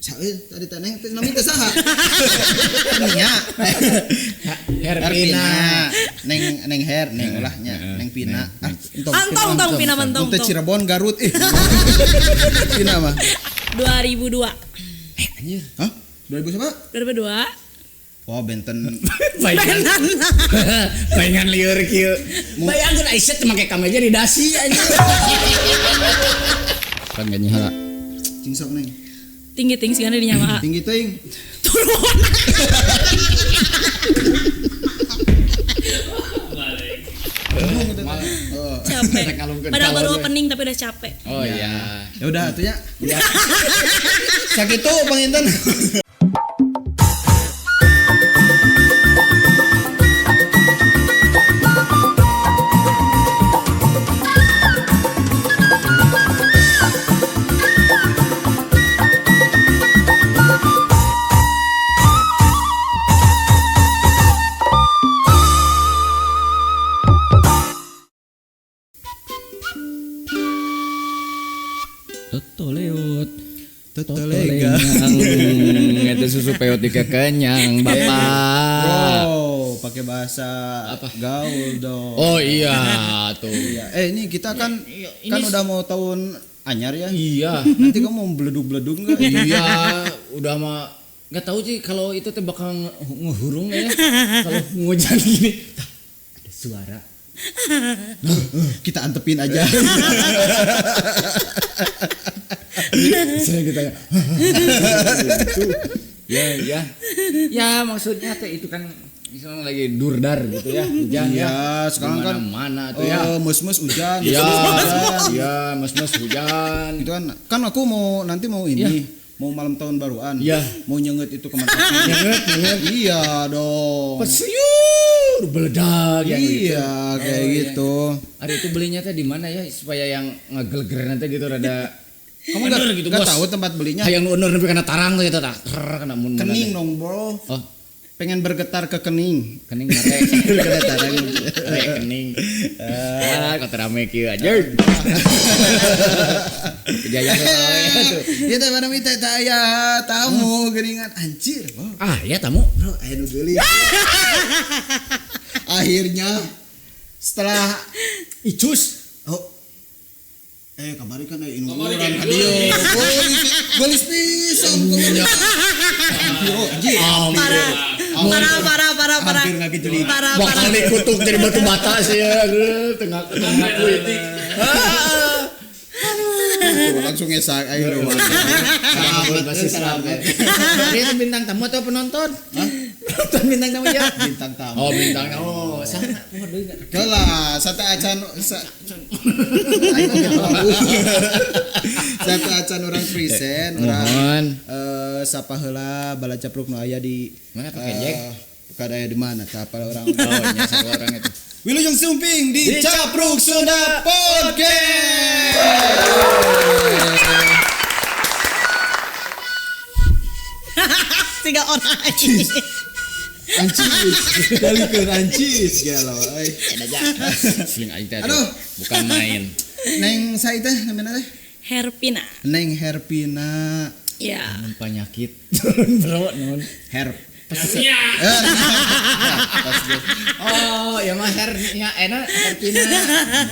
Sae tadi teh neng teh nami teh saha? Nia. Herpina. Neng neng Her, neng ulahnya, neng Pina. Ah, entong. Antong tong Pina mentong Teh tong. Cirebon Garut ih. Pina mah. 2002. Anjir. Hah? 2000 siapa? 2002. Wah, benten. Bayangan. Bayangan lieur kieu. Bayangkeun Aisyah teh make kameja di dasi anjir. Kan gak nyahala. Cing sok neng. Tinggi ting sigana di nyawa. Tinggi teuing. Turun. Oh. Capek. Ngalungkeun Padahal baru kalon we. opening tapi udah capek. Oh iya. Ya udah atuh nya. Sakitu panginten. Totoleut. Totolega. Itu susu peot tiga kenyang, Bapak. Bro, pakai bahasa apa? Gaul dong. Oh iya tuh. Iya. Eh ini kita kan Iya, kan udah mau tahun anyar ya. Iya. Nanti kamu mau beledug-beledug enggak? Iya, udah mah nggak tahu sih kalau itu teh bakal ngehurung ya. Kalau hujan gini, tah, ada suara. Kita antepin aja. Saya kita gitu. Ya, ya. Ya maksudnya teh itu kan misalnya lagi durdar gitu ya, hujan Iya, ya. sekarang kan mana tuh ya. Mus-mus hujan. Iya, mus-mus hujan. iya, mus-mus hujan. Itu kan kan aku mau nanti mau ini, mau malam tahun baruan. Iya. Mau nyenget itu kemana? Nyenget, nyenget. Iya dong. Pesiur beledak yang gitu. Iya, kayak Oh, iya. gitu. Hari itu belinya teh di mana ya supaya yang ngegeleger nanti gitu rada Kamu nggak Bener gitu, nggak Bos. tahu tempat belinya? Hayang nu unur nepi kana tarang gitu tah. Krrr, kana mun Kening dong, Bro. Oh, Pengen bergetar ke kening. kening mare. Kena tarang. Re kening. Ah, kata rame kieu aja. Kejayaan tuh. Ya teh mana minta teh aya tamu geuningan anjir, bro. Ah, ya tamu. Bro, aya nu geulis. Akhirnya setelah Icus. oh kamari kan aya inung urang ka dieu. Geulis pisan kumaha. Anjir, Parah. Parah parah parah parah. Hampir ngagejelik. Parah Bakal parah. dikutuk jadi batu bata sih ya. Tengah tengah politik. Tuh, langsung ngesak ayo dong. Selamat, masih selamat. Dia itu bintang tamu atau penonton? Penonton bintang tamu ya? Bintang tamu. Oh, bintang tamu. Sama, poho deui nggak? Kelah, sate acan sa, Aing oge tahu. Sate acan urang present, urang Mohon. Sapa heula bala capruk nu aya di Mana pakai jack? Bukan aya di mana tah apa orang. Oh, nya satu orang itu. Wilujeng Sumping di Capruk Sunda Podcast. Tiga orang. Ancis, dalikeun ancis gelo euy. Seling aing teh. Aduh. Bukan main. Neng sai teh namina teh? Herpina. Neng Herpina. Ya. Mun penyakit. Bro, nun. Herp. Oh, ya mah hernia enak Herpina.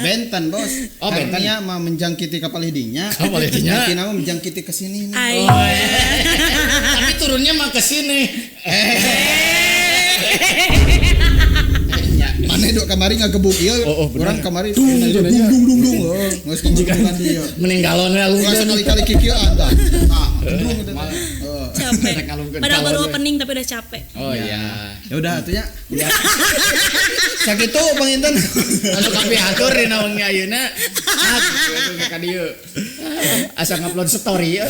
Benten bos. Oh, benten. Hernia mah menjangkiti kapal hidinya. Kapal hidinya. Herpina mah menjangkiti ke sini nih. Ai. Oh, iya. Tapi turunnya mah ke sini. Mana dok kamari ngagebuk ieu. Oh, oh, bener. Urang kamari Dung, dung dung dung dung. Oh, geus tong dieu. Meninggalonnya lu. Ulah sekali-kali kikieuan tah. Tah, dung gitu teh. Oh. Capek. Ngalungkeun Padahal baru kalon we. opening tapi udah capek. Oh iya. Ya udah atuh nya. Sakitu panginten. Anu kapihatur dina wengi ayeuna. Ah, kitu ka dieu. Asa ngupload story. Ya,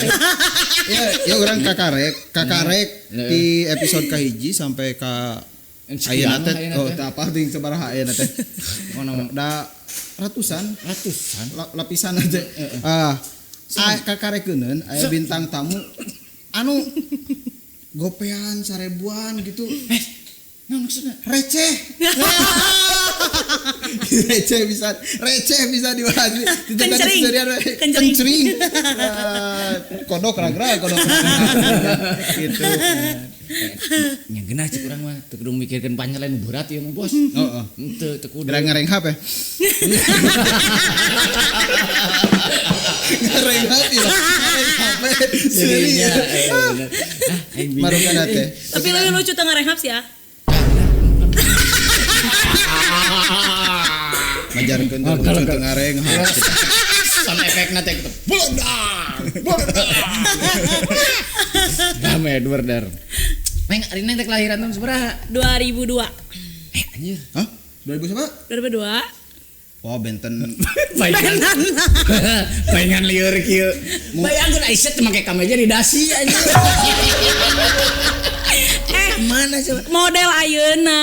ya urang kakarek Heeh. di episode kahiji sampai ka ayeuna teh oh teu apa ting sabaraha ayeuna teh. Da ratusan Ratusan. Lapisan aja. Ah, kakarekeuneun aya bintang tamu anu gopean sarebuan gitu. Nah, maksudnya Receh. Receh bisa, receh bisa dibahas. Kencering. Kencering. Kencering. Kodok ragra, kodok ragra. Gitu. Nya geunah cek urang mah teu kudu mikirkeun punchline berat ieu mah bos. Heeh. Henteu teu kudu. Ngereng HP. Ngereng HP ya. Ngereng HP. Jadinya, Serius. bener. Ah, aing bingung. Marukana teh. Tapi lebih lucu teu ngarehap sih ya. Majarkeun teh lucu teu ngareng HP. Sound efekna teh gitu. Bledar. Bledar. Rame bledar. Neng, ari neng teh kelahiran tahun sabaraha? 2002. Eh anjir. Hah? 2000 siapa? 2002. Wah, benten. Paingan. Paingan lieur kieu. Bayangkeun Aisyah teh make kameja di dasi anjir. Mana coba? Model ayeuna.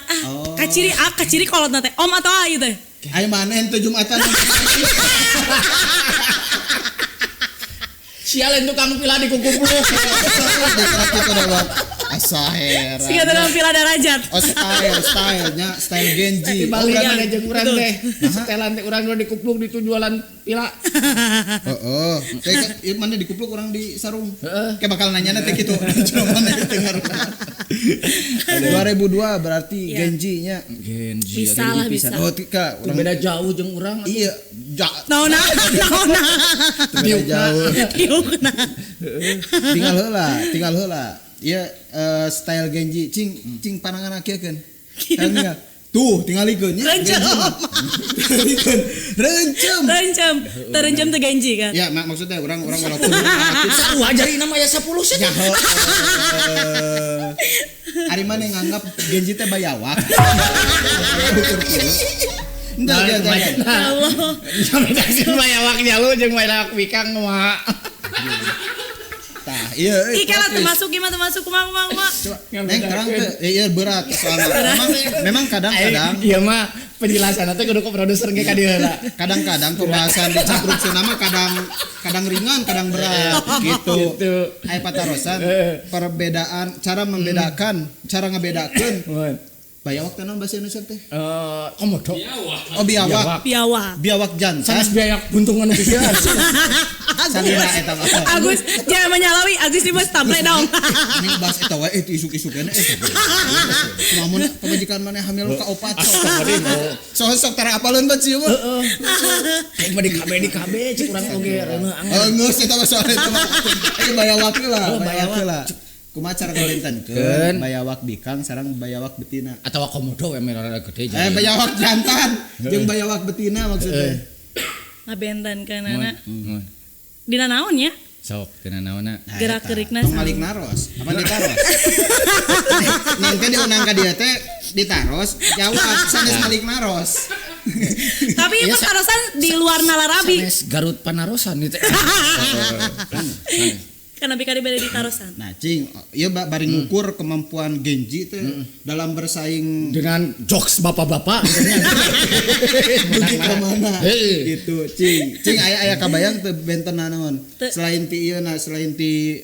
Ah, Oh. kaciri ah, kaciri kolotna teh. Om atau ayu teh? Ayo mana ente Jumatan? Sial tukang pila di kukupluk. Asa heran. Siga tukang pila darajat. Oh style, stylenya, style Genji. Di Bali Oh, mana berarti- jeung urang teh. Setelan teh urang di kupluk di jualan pila. Heeh. Kayak ieu mana dikupluk orang di sarung. Heeh. Kayak bakal nanya teh kitu. Cuma mana teh ngaruh. 2002 berarti Iya. Genji nya. Genji. Bisa lah bisa. Oh, tika Tuh urang beda jauh jeung urang. iya, ja, Naona, naona. beda jauh. Tiukna. Tinggal heula, tinggal heula. Iya style Genji cing cing panangan akiekeun. Tinggal tuh tingalikeun nya. Rencem. Tingalikeun. Rencem. Rencem, terencem teh Genji kan. Ya maksudnya orang-orang walaupun Sarua jarina mah aya 10 set. Ya, ari mana nganggap Genji teh bayawak. Enggak, enggak, enggak. Allah. Sampai sih bayawak jalu jeung bayawak bikang mah. Tah, iya. Ih, kalau termasuk gimana termasuk kumaha kumaha kumaha. Neng terang teh, iya berat soalnya. Memang kadang-kadang Iya mah penjelasan teh kudu ke produser ge ka dieu heula. kadang-kadang pembahasan di Cakruk Sunda mah kadang ringan, kadang berat gitu. Gitu. Aya patarosan perbedaan cara membedakan, cara ngebedakeun bayawak teh naon bahasa Indonesia teh? Komodo. Oh, biawak. Biawak. Biawak jantan. Sanes biawak buntungan nu kieu. Salira eta mah. Agus jangan menyalawi, Agus di bos taple dong. Ini bahas eta wae itu isuk-isuk keneh. Lamun pamajikan maneh hamil ka opat sok. Sok sok tara apaleun bat sieun mah. Heeh. Aing mah di KB di KB cek urang oge reuneuh angger. Oh geus eta mah soal eta mah. Ieu bayawak heula, Oh, bayawak bayawak. heula. Kumaha cara ngabentenkeun bayawak bikang sareng bayawak betina. Atawa komodo we merah gede Eh bayawak jantan jeung bayawak betina maksudnya. Ngabentenkeun anak. Dina naon ya? Sok tina naonna. Nah, Gerak eta. gerikna Tong sama. malik naros, apa ditaros? Neng teh diundang ka dieu teh ditaros, jawab sanes malik naros. Tapi Iya, itu tarosan di luar nalarabi. Sanes Garut Panarosan ieu teh. Karena bikari beda di tarosan. Nah, cing, ieu bari ngukur kemampuan Genji teh dalam bersaing Dengan jokes bapak-bapak dugi ka mana Heeh. gitu, cing. Cing aya aya kabayang teu benten naon. Teu. Selain ti ieu na, selain ti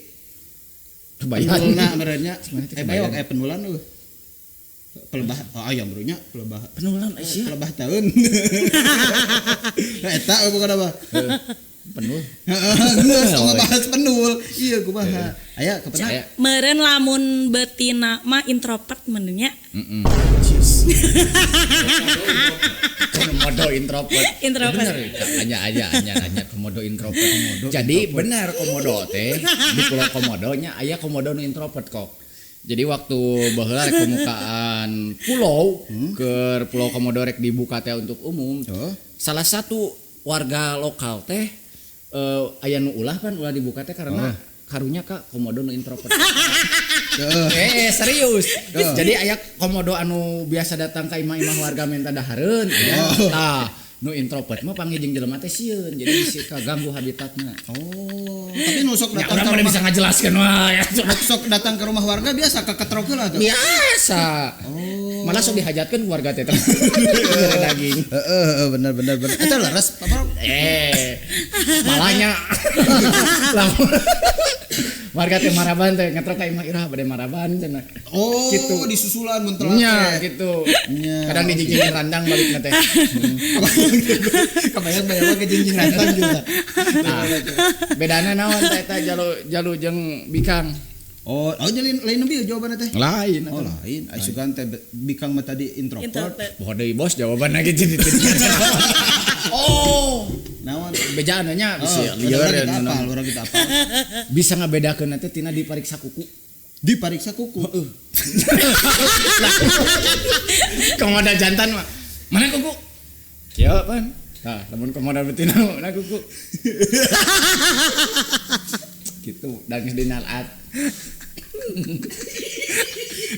Kebayang. penulna merenya. Sebenarnya teh Eh bayawak aya penulan eueuh. Pelebah, oh ayam brunya pelebah. Penulan sia. Pelebah tahun. Nah, eta eueuh bukan apa. Penul. Heeh, geus tong ngebahas penul. Iya kumaha. Aya kepenang. Aya. Meren lamun betina mah introvert menurutnya. Heeh. Komodo introvert. Introvert. Bener, hanya aja hanya hanya komodo introvert. Jadi benar komodo teh di pulau komodonya aya komodo nu introvert kok. Jadi waktu baheula rek pembukaan pulau ke Pulau Komodo rek dibuka teh untuk umum. Oh. Salah satu warga lokal teh aya nu ulah pan ulah dibuka teh karena karunya ka komodo nu introvert. Heeh. Serius. Jadi aya komodo anu biasa datang ka imah-imah warga minta dahareun aya. Tah, nu introvert mah panggil jeung jelema teh sieun. Jadi bisi kaganggu habitatna. Oh, tapi nu sok Ya datang urang ke mana rumah bisa ngajelaskeun wah ya. sok datang ke rumah warga biasa keketrok heula tuh. Biasa. Malah sok dihajatkeun ku warga teh. Gara daging. Heeh, heeh, bener bener bener. Eta leres apa? Malahnya. Lamun Warga teh maraban teh ngetrok ka imah iraha bade maraban cenah. Oh, Gitu. disusulan mun telat Nya teh. gitu. Nya, Kadang oke. dijingjing randang balikna teh. Kebayang bayang ke jingjing rantang juga. Nah, bedana naon teh eta jalu jalu jeung bikang? Oh, oh jadi lain lebih jawabannya teh. Lain. Oh, lain. Ai sugan teh bikang mah tadi introvert. Introvert. Boh deui bos jawabanna gitu. Oh, Naon? bejaan nya Oh, bisa lieur orang ya, kita naon. apal, orang kita apal. Bisa ngabedakeun teh tina dipariksa kuku. Dipariksa kuku. Komodo jantan mah. Mana kuku? Kieu pan. Tah, lamun komodo betina mana kuku? Gitu, dan geus dinalat.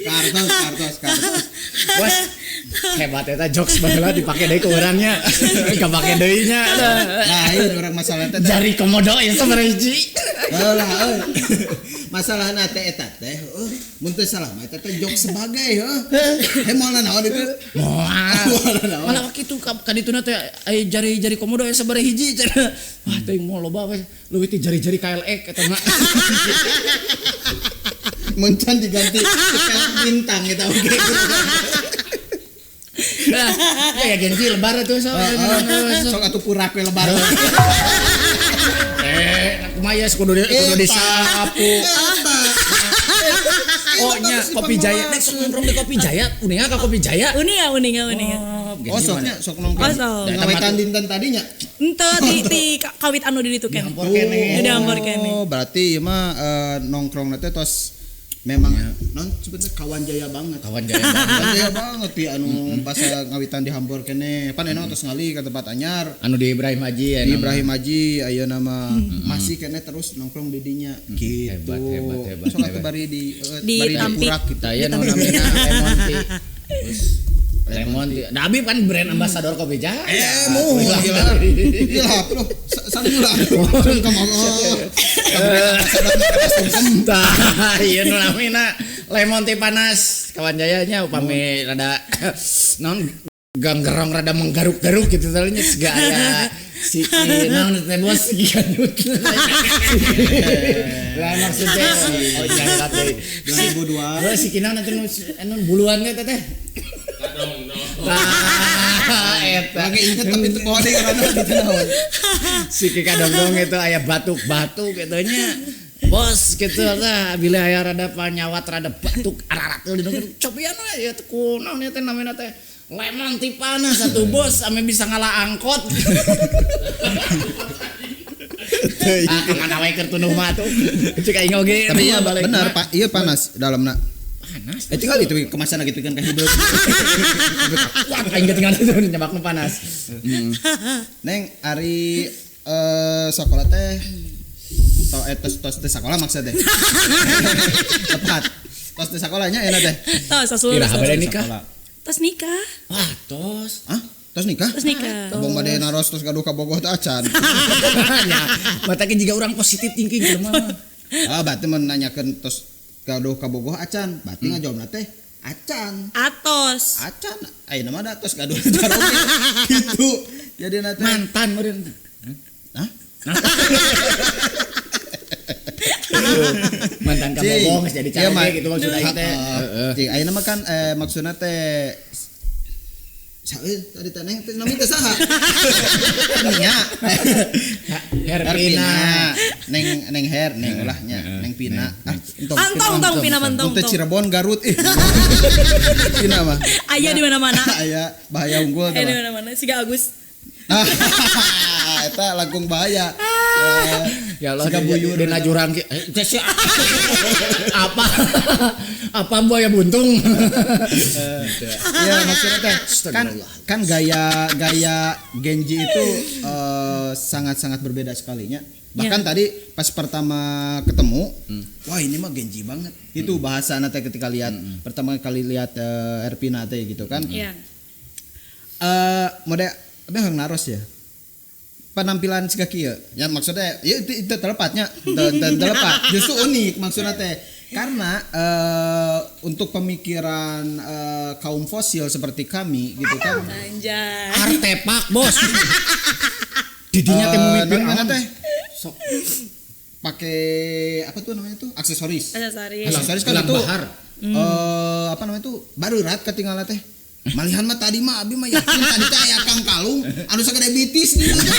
Kartos, kartos, kartos. Bos, hebat eta jokes baheula dipake deui ku urangnya. Kapake deui nya. Lain orang masalah teh. Jari komodo ya sabaraha hiji. Lah, euy. Masalahna teh eta teh, heuh, mun teu salah mah eta teh jokes sebagai heuh. Heh moal naon itu. Moal. Naon. Malah kitu ka dituna teh aya jari-jari komodo aya sabaraha hiji cenah. Wah, teuing moal loba we. Leuwih ti jari-jari KLX eta mah. Mun can diganti ke bintang eta oge. Nah, ya Genji lebar tuh so. Sok atuh purak we lebar. Kumaha ya kudu kudu disapu. Oh nya Kopi Jaya, nek sok nongkrong di Kopi Jaya, uninga ka Kopi Jaya. Uninga, uninga, uninga. Oh, soknya sok nongkrong. Oh, sok. Ngawetan dinten tadinya. Ente di kawit anu di ditu keneh. Di Hampor keneh. Di Hampor keneh. Oh, berarti ieu mah nongkrong teh tos memang non sebenarnya kawan jaya banget. Kawan Jaya banget. Kawan jaya banget pi anu pas ngawitan di Hampor keneh. Pan enak tos ngali ka tempat anyar. Anu di Ibrahim Haji ya. Di Ibrahim Haji ayeuna mah masih keneh terus nongkrong di dinya gitu. Hebat, hebat, hebat, Sok atuh hebat. bari di Di bari Tampi. dipurak gitu. Tah ieu nu namina Lemon Tea. Terus Lemon Tea. Da Abi kan brand ambassador Kopi Jaya. Mu gila. Gila, loh. Saling ulah. Sungkem oh. Tah, ieu nu namina Lemon Tea panas. Kawan Jayanya upami rada naon ganggerong rada menggaruk-garuk gitu tadinya siga aya si naon teh bos gandut. Lah maksudnya oh jangan teh. 2002. Heuh si kinaon atuh nu buluan teh teh. Tah eta. Lagi inget tapi teu poho deui ngaranna gitu naon. Si Ki Kadongdong itu aya batuk-batuk gitu nya. Bos gitu lah bila aya rada panyawat rada batuk ararat didongkeun cobian we ya teh kunaon ieu teh namina teh lemon tea panas atuh bos ame bisa ngalah angkot. Ah kamana we keur tunduh mah atuh. Cek aing oge. Tapi iya balik benar mah. Pak, iya panas dalamna. Panas. Tinggal itu kemasan gitu kan ka hideung. Wah aing ketinggalan itu nyebak nu panas. Neng ari sekolah teh tos tos teh sekolah maksud teh. Tepat. Tos teh sekolahnya enak teh. Tos, tos lulus. Iraha Tos, bade nikah. tos nikah. Wah tos. Hah? Tos nikah? Tos nikah. Abang bade naros tos gaduh ka Bogoh teh acan. Ya, mata jika orang positif thinking jelema. Ah, berarti mun nanyakeun tos gaduh ka Bogoh acan, berarti ngajawabna teh acan. Atos. Acan, ayeuna mah da tos gaduh caroge. Gitu. Jadi na teh. Mantan meureun. Hah? Mantan ka Cing. Bogoh geus jadi Iya, caroge Ma. gitu maksud aing teh. Heeh. Cing, ayeuna mah kan maksudna teh tadi teh neng teh nami teh saha? Nia. Herpina. Neng neng Her, neng ulah nya, neng Pina. Ah, entong. Antong tong Pina mentong Tong teh tong. Cirebon Garut ih. Pina mah. Aya di mana-mana. Aya bahaya unggul Aya teh. di mana-mana. Siga Agus. Eta langkung bahaya. Ya Allah, Siga buyur. dina jurang ki. Teh si apa? Apa buaya buntung? Iya maksudnya teh kan kan gaya gaya Genji itu sangat-sangat berbeda sekalinya. Bahkan tadi pas pertama ketemu, wah ini mah Genji banget. Itu bahasa teh ketika lihat pertama kali lihat Erpina teh gitu kan. Iya. Mode abeh hayang naros ya. Penampilan siga kieu. Ya maksudnya ya itu telepatnya, telepat. Justru unik maksudnya teh. Karena untuk pemikiran kaum fosil seperti kami gitu kan. Anjay. Artepak, Bos. Didinya teh mimpi Naon teh? Sok. pakai apa tuh namanya tuh aksesoris. Aksesoris. Aksesoris kan Gelang itu bahar. Apa namanya tuh baru rat ketinggalan teh. Malihan mah tadi mah abi mah yakin tadi teh aya kang kalung anu sagede bitis gitu teh.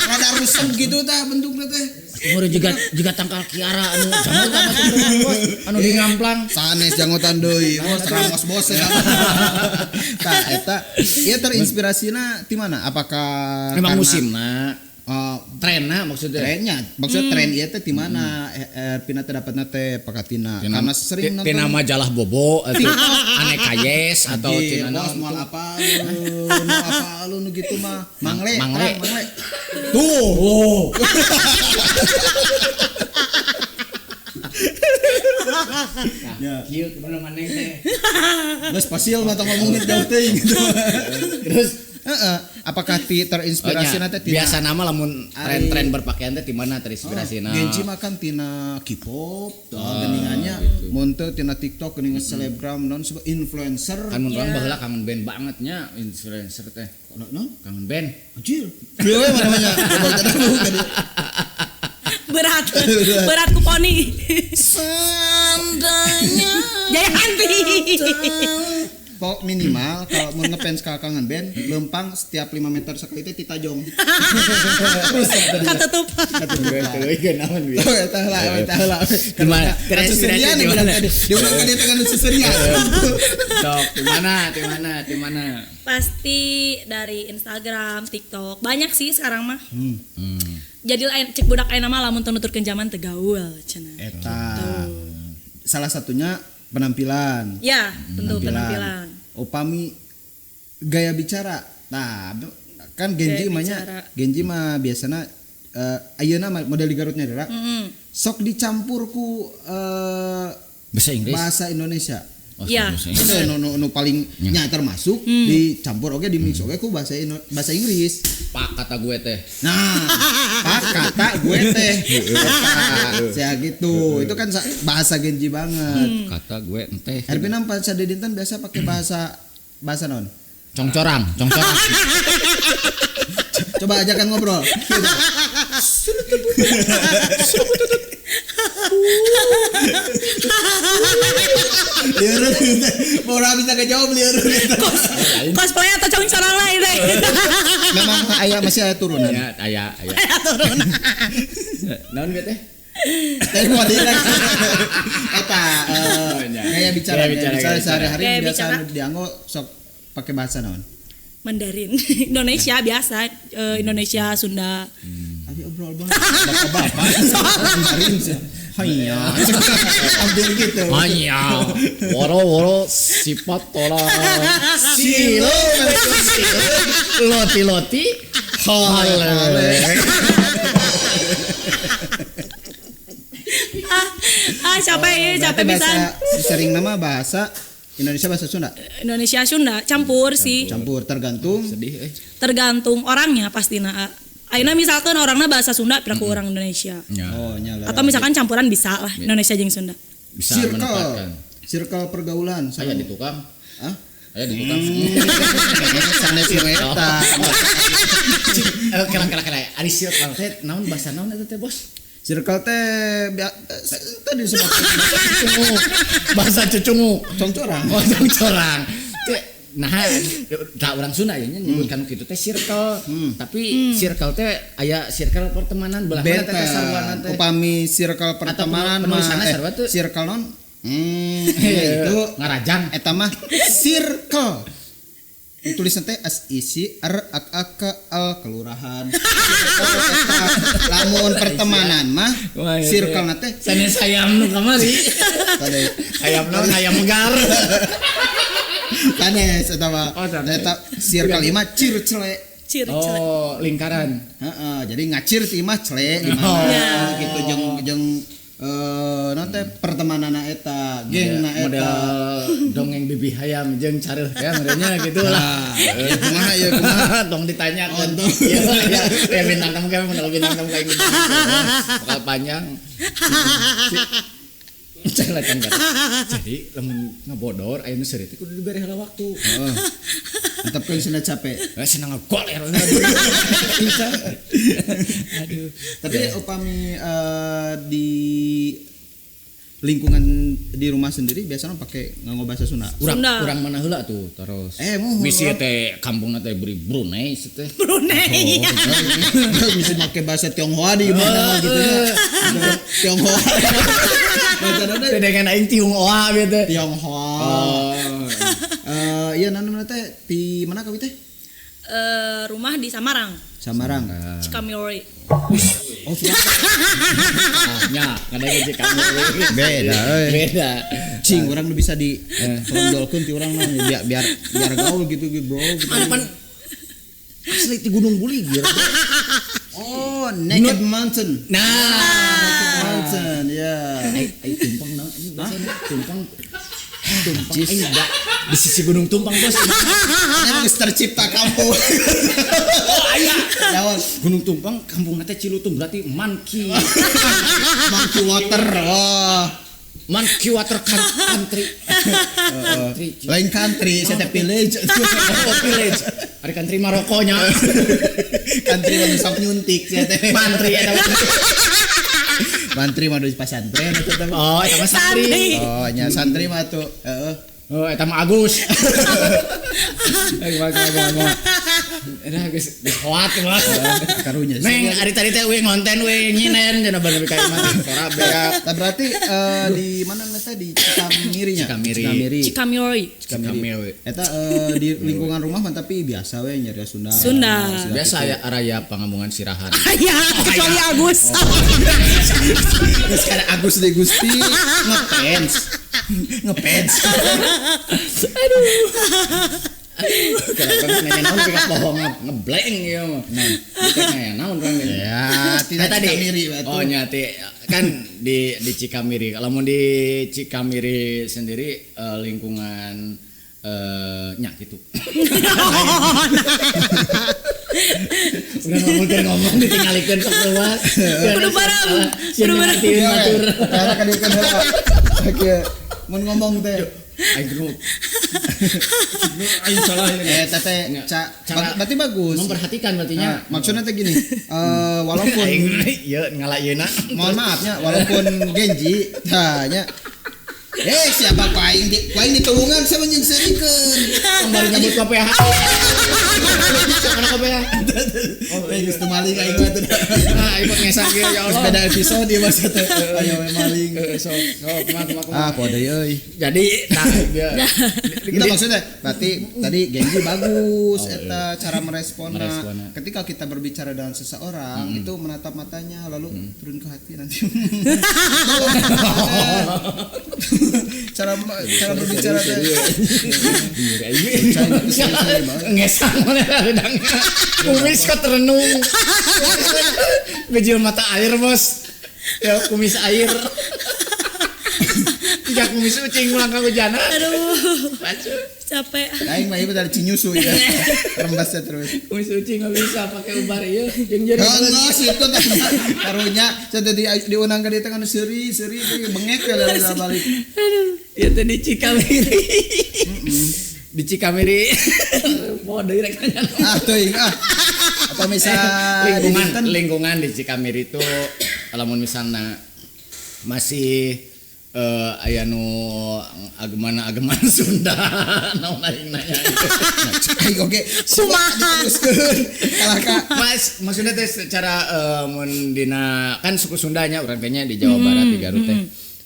Rada rusep gitu tah bentukna teh. Umur juga tangkal kiara anu janggotan atuh bos anu di ngamplang. Sanes janggotan deui bos ramos bos eta. Tah eta ieu terinspirasina ti mana? Apakah Memang karena- musimna, trenna maksudnya. Trennya, maksudnya tren ieu teh ti mana? Erpina teh dapatna teh pakatina. Karena sering nonton Tina majalah Bobo atau Aneka Yes atau Anjir, tina bos naon moal tuh. apa lu, mau apa lu nu gitu mah. Mangle, Mangle. terang, mangle. Tuh. Oh. Ya. Kieu kumaha maneh teh. Geus pasil mah tong ngomongin jauh teuing gitu. Terus Heeh, apakah ti terinspirasi oh, teh tina biasa nama lamun tren-tren berpakaian teh di mana terinspirasina? Genji mah kan tina K-pop, tuh geningannya gitu. Mun teu tina TikTok geuningan selebgram non influencer. Kan mun urang baheula kangen band banget nya influencer teh. Non, non? Kangen band. Anjir. Ieu we mana namanya? Coba tadi. Berat. Berat ku poni. Seandainya Jayanti. Pok minimal kalau mau ngefans ke kangen band lempang setiap 5 meter sekali teh titajong. Katutup. Oh, eta lah, eta lah. Di mana? Seserian Di mana? tadi. Di mana kan dia tengah seserian. Sok, di mana? Di mana? Di mana? Pasti dari Instagram, TikTok. Banyak sih sekarang mah. Jadi lain cek budak ayeuna mah lamun teu nuturkeun zaman teu gaul cenah. Eta. Salah satunya penampilan. Ya, tentu penampilan. Upami gaya bicara. Nah, kan Genji Gaya mah nya, bicara. Genji mah biasana ayeuna mah model di Garutnya Dera. Mm-mm. Sok dicampur ku Bahasa Inggris. bahasa Indonesia. Oh, Iya. bahasa Inggris. Itu nu paling nya termasuk dicampur oke di mix oke ku bahasa bahasa Inggris. Pak kata gue teh. Nah, pak kata gue teh. Eta, ya gitu. Itu kan bahasa Genji banget. Kata gue enteh. Erpina bahasa Dedinten biasa pakai bahasa bahasa non. Congcorang, congcorang. Coba ajakan ngobrol. Liur, mau bisa kejawab liur. Cosplay atau congcorang lah itu. Memang ayah masih ayah turunan. Ya, aya, aya. Turunan. Naon gue teh? Tapi mau direk. Eta gaya bicara, Gaya bicara, gaya bicara gaya sehari-hari bicara. Gaya biasa bicara. dianggo sok pakai bahasa naon. Mandarin. Indonesia biasa, Indonesia Sunda. Abi obrol banget. Bapak-bapak. Mandarin sih. Haiya. Ambil gitu. Hanya woro-woro sifat tola silo loti loti hale. Ah, capek ya, capek Berarti pisan. bahasa sering nama bahasa Indonesia bahasa Sunda Indonesia Sunda campur sih. campur tergantung Sedih eh. Tergantung orangnya pastina. Ayeuna misalkan orangnya bahasa Sunda piraku orang Indonesia. Ya, oh nyala Atau misalkan campuran bisa lah Indonesia jeung Sunda. bisa circle menempatkan. circle pergaulan Saya di tukang, Hah? saya di tukang. Sanes nu eta. Kira kira kira. Ari circle teh naon bahasa naon eta teh bos? Circle teh tadi disebut Cucungu. Bahasa cucungu. congcorang. Oh, congcorang. Teh nah tak orang Sunda ya nya nyebutkan kitu teh circle. Tapi circle teh aya circle pertemanan belah mana teh sarwana Benten. teh. Upami circle pertemanan mah penulisanna sarua tuh. circle non itu Ngarajang. eta mah circle. Ditulisna teh S I C R A A K L kelurahan. Circle eta. Lamun pertemanan mah Wah, iya, circle na teh Sanes ayam nu kamari. tadi Ayam naon ayam gar. sanes eta mah. Oh, sanes. Eta circle imah cir cele. Cir cele. Oh, lingkaran. Heeh, jadi ngacir ti imah cele di Oh. mana Ya. gitu jeung jeung naon teh pertemananna eta, gengna eta. Model dongeng bibi hayam jeung careuh ya merenya gitu lah. Nah, kumaha ieu kumaha? Tong ditanyakan. Oh, tong. Iya, iya. Ya bintang tamu kayak model bintang tamu kayak gitu. Bakal panjang. Can beres. Jadi lamun ngabodor aya nu seuri teh kudu dibere heula waktu. Heeh. Antepkeun cenah capek. Eh senang ngagoler. Aduh. Tapi upami di lingkungan di rumah sendiri biasanya pakai nganggo bahasa Sunda. Urang Sunda. urang mana heula tuh terus. Muhun, Misi urang. teh kampungna teh beri Brunei sih teh. Brunei. Bisa pakai bahasa Tionghoa di mana gitu ya. Tionghoa. Bahasa naon Teh dengan aing Tionghoa gitu. Tionghoa. Oh. Iya naon teh di mana kau teh? Rumah di Samarang, Samarang. Cikamiri. Oh, sudah. Nya, kadang Cikamiri. Beda euy. Beda. Cing urang nu bisa di tonjolkeun ti urang mah biar biar biar gaul gitu gitu bro. Gitu. Mana pan asli di Gunung Buligir. Oh, Naked Mountain. Nah, Naked Mountain, ya. Ai ai tumpang naon ini bahasana tumpang. Tumpang aing da, di sisi Gunung Tumpang bos. Emang geus tercipta kampung. Oh, aya. Lawan Gunung Tumpang kampungna teh Cilutung berarti monkey. Monkey Water. Wah. Monkey Water Country. Country. Lain country, saya teh village. Oh, village. Ari country Marokonya. Country mah nu sok nyuntik saya teh. Mantri eta mah. Mantri mah di pasantren eta teh. Oh, eta mah santri. Santri. Oh, nya santri mah tuh. Heeh. Oh, eta mah Agus. Eh, kumaha. Nah, geus geus hoat mah. Karunya. Neng, ari tadi teh we ngonten we nyinen cenah bari ka imah sora beak. Nah, berarti di mana teh di Cikamiri nya? Cikamiri. Cikamiri. Cikamiri. Cikamiri. Eta di lingkungan rumah mah tapi biasa we nyari Sunda. Sunda. Biasa ya araya pangambungan Sirahan. Ya, kecuali Agus. Geus kada Agus de Gusti ngefans. Ngefans. Aduh. Kenapa nanya naon pika bohong ngeblank ieu mah. Nah, nanya naon urang teh. Ya, tidak Nah, tadi. Cikamiri batu. Oh, nya teh kan di Cikamiri. Kalau mau di Cikamiri sendiri lingkungan nya gitu. Udah ngomong keur ngomong ditinggalikeun sok luas. Kudu bareng. Kudu bareng. Iya, karena kan dia kan heula. Oke, mun ngomong teh. Aing kudu. Aing salah ini. Teh Cara berarti bagus. Memperhatikan berartinya. Nah, maksudnya teh gini, walaupun Aing ieu ngala ieuna. mohon maafnya walaupun Genji tanya siapa ku aing di ku aing ditulungan sama jeung seurikeun. Baru nyebut KPH. Mana KPH? Oh, geus teu maling aing mah teh. Nah, aing mah ngesang ge ya Geus Allah. beda episode ieu mah teh. Ayo we maling. Sok sok kumaha kumaha. Ah, kode euy. Jadi nah dia Itu maksudnya berarti tadi Genji bagus eta cara meresponna. Meresponna. Ketika kita berbicara dengan seseorang itu menatap matanya lalu turun ke hati nanti. Cara berbicara teh. Ngesang mana redangnya. Kumis kok terenung. Bejil mata air, Bos. Ya kumis air. Tiga kumis ucing ulang ka hujana. Aduh, Pacu. capek. Aing mah ieu dari Cinyusu ya. Rembasnya terus. Kumis ucing nggak bisa pakai ubar ieu jeung jadi. Heeh, situ teh karunya saya tadi diundang ka dieu teh kan seuri seuri bengek ya dari balik. Aduh, ya teh di Cikamiri. Di Cikamiri. Mau deui rek nanya. Ah teuing ah. Apa misal lingkungan di Cikamiri itu lamun misalna masih aya nu ageman-ageman Sunda naon aing nanya Aing oge Kumaha? diteruskeun kalah ka Mas, maksudnya teh secara mun dina kan suku Sundanya urang teh nya di Jawa Barat di Garut teh.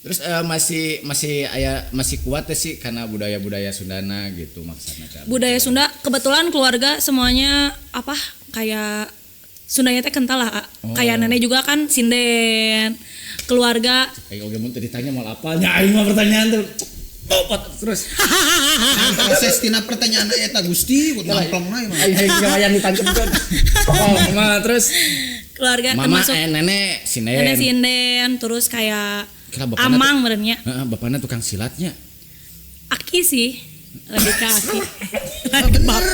Terus masih aya masih kuat teh sih karena budaya-budaya Sundana gitu maksudna teh. Budaya Sunda kebetulan keluarga semuanya apa kayak Sundanya teh kental lah. Oh. Kayak nenek juga kan sinden. Keluarga Aing oge mun teu ditanya moal apal nya aing mah pertanyaan tuh. Popot terus. Proses tina pertanyaan eta Gusti kudu namplongna ieu mah. Aing aing hayang ditangkepkeun. Oh, mah terus keluarga mama termasuk nenek sinden. nenek sinden terus kayak Kira bapakna amang merenya. Heeh, bapakna tukang silatnya. Aki sih lebih ke aki. Oh, bener.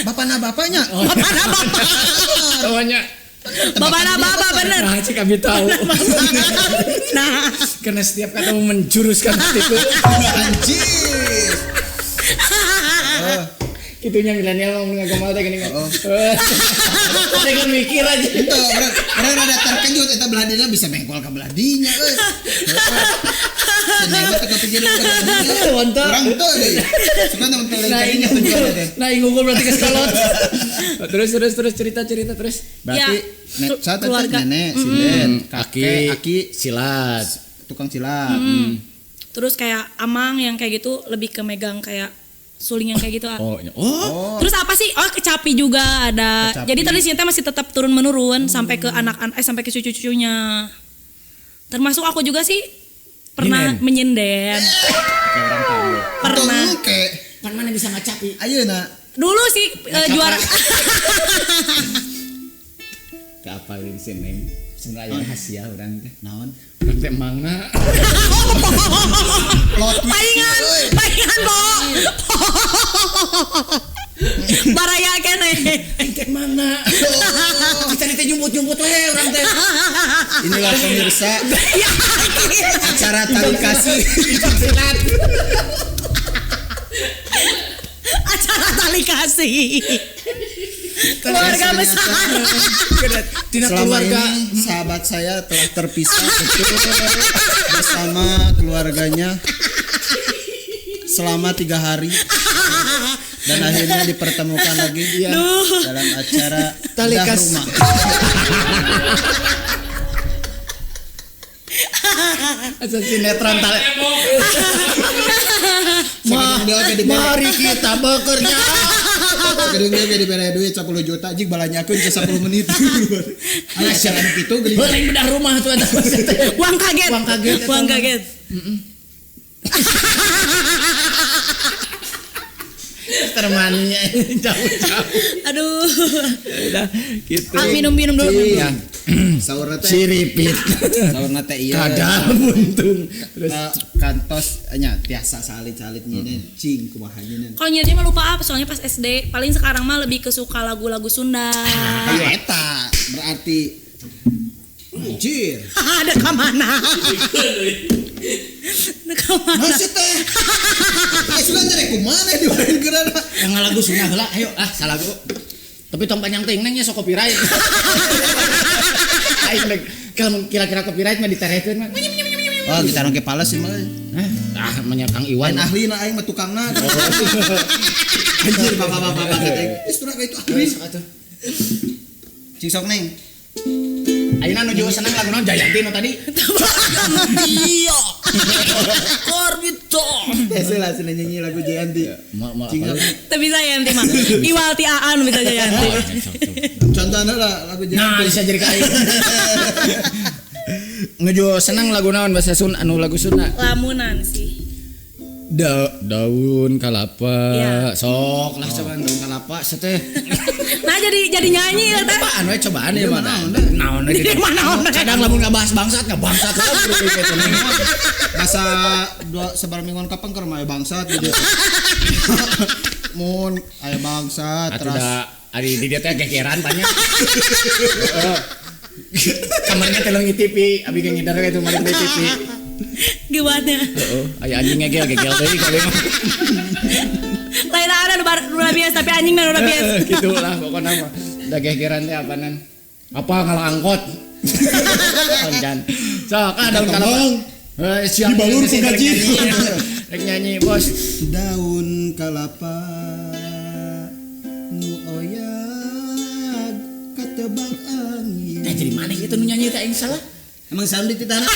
Bapana bapaknya. Bapakna bapak. Tawanya. Bapak bener. Nah, cik kami tahu. Nah, karena setiap kata menjuruskan hatiku. Anjir. Kitunya milenial ngomong ngagomal teh gini. Dengan mikir aja. Itu orang rada terkejut eta belah dina bisa bengkol ka belah dinya euy. Seneng teh kepikiran ka belah dinya. Urang teu deui. Suka teh mun kadinya tujuanna teh. Nah, ngumpul berarti ke sekolot. Terus cerita terus. Berarti keluarga nenek, sinden, kakek, aki silat, tukang silat. Terus kayak amang yang kayak gitu lebih ke megang kayak suling yang kayak gitu. Oh. Terus apa sih? Oh, kecapi juga ada. Kecapi. Jadi tradisinya masih tetap turun menurun sampai ke anak-anak sampai ke cucu-cucunya. Termasuk aku juga sih pernah menyinden. Pernah. Pan mana bisa ngacapi? Ayeuna. Dulu sih juara. Kapalin sih Neng. Sebenarnya rahasia urang teh. Naon? Urang teh mangga. Paingan po. Baraya keneh. Aing teh mangga. Kita teh nyumput-nyumput we urang teh. Inilah pemirsa. Acara tali kasih. Acara tali kasih. Keluarga besar. Tidak selama keluarga ini sahabat saya telah terpisah betul bersama keluarganya selama 3 hari dan akhirnya dipertemukan lagi ya, dalam acara tali kasih rumah. Asa sinetron tali. Mari kita bekerja. Gedung dia dibere duit 10 juta jig balanyakeun ke 10 menit. Aya siaran kitu geuning. Beuling bedah rumah tuh eta. Uang kaget. Uang kaget. Termaninya jauh-jauh. Aduh. Udah gitu. Ah, minum-minum dulu. Iya. Saurna teh siripit. Saurna teh ieu. Kadal buntung. Terus kantos nya tiasa salit-salit nyeun cing kumaha nyeun. Kalau nyeunnya mah lupa apa soalnya pas SD. Paling sekarang mah lebih ke suka lagu-lagu Sunda. Ah, eta berarti anjir. Ada ka mana? Ada ka mana? Masih teh. Sugan teh kumaha dimain geurana. Yang lagu Sunda heula ayo ah salah lagu. Tapi tong panjang teuing neng nya sok copyright. Aing rek kira-kira copyright mah diterehkeun mah. Oh, kita nongke pales sih mah. Ah, manya Kang Iwan. Lain ahli na aing mah tukangna. Anjir bapak-bapak kata aing. Geus turah ka itu ahli. Cing sok neng. Ayeuna nuju seneng lagu naon Jayanti nu tadi? Iya. Korbito. Hese lah cenah nyanyi lagu Jayanti. Teu bisa Jayanti mah. Iwal ti Aan bisa Jayanti. Contohna lah lagu Jayanti. Nah, bisa jadi ka aing. Nuju seneng lagu naon bahasa Sunda anu lagu Sunda? Lamunan sih. Daun kalapa. Ya. Sok lah coba daun kalapa seteh. Nah jadi nyanyi lah teh. Cobaan we cobaan ya mah. Naon we. Kadang lamun ngabahas bangsat ngabangsat lah gitu. Masa dua sabar mingguan kapan keur mah aya bangsat gitu. Mun aya bangsat terus ari di dieu teh gegeran tanya. Kamarnya teh leungit TV, abi ge ngidar we itu malik TV. Gimana? Heeh, aya anjing ngegel gegel deui kali mah. Lain ada nu biasa tapi anjing nu biasa. Gitu lah pokokna mah. Da gegeran teh apanan? Apa ngalah angkot? Koncan. Sok ah daun kalapa. Heuh, siang dibalur ku gaji. Rek nyanyi, Bos. Daun kalapa nu oyag katebang angin. Teh jadi maneh ieu teh nu nyanyi teh aing salah. Emang sound di tanah.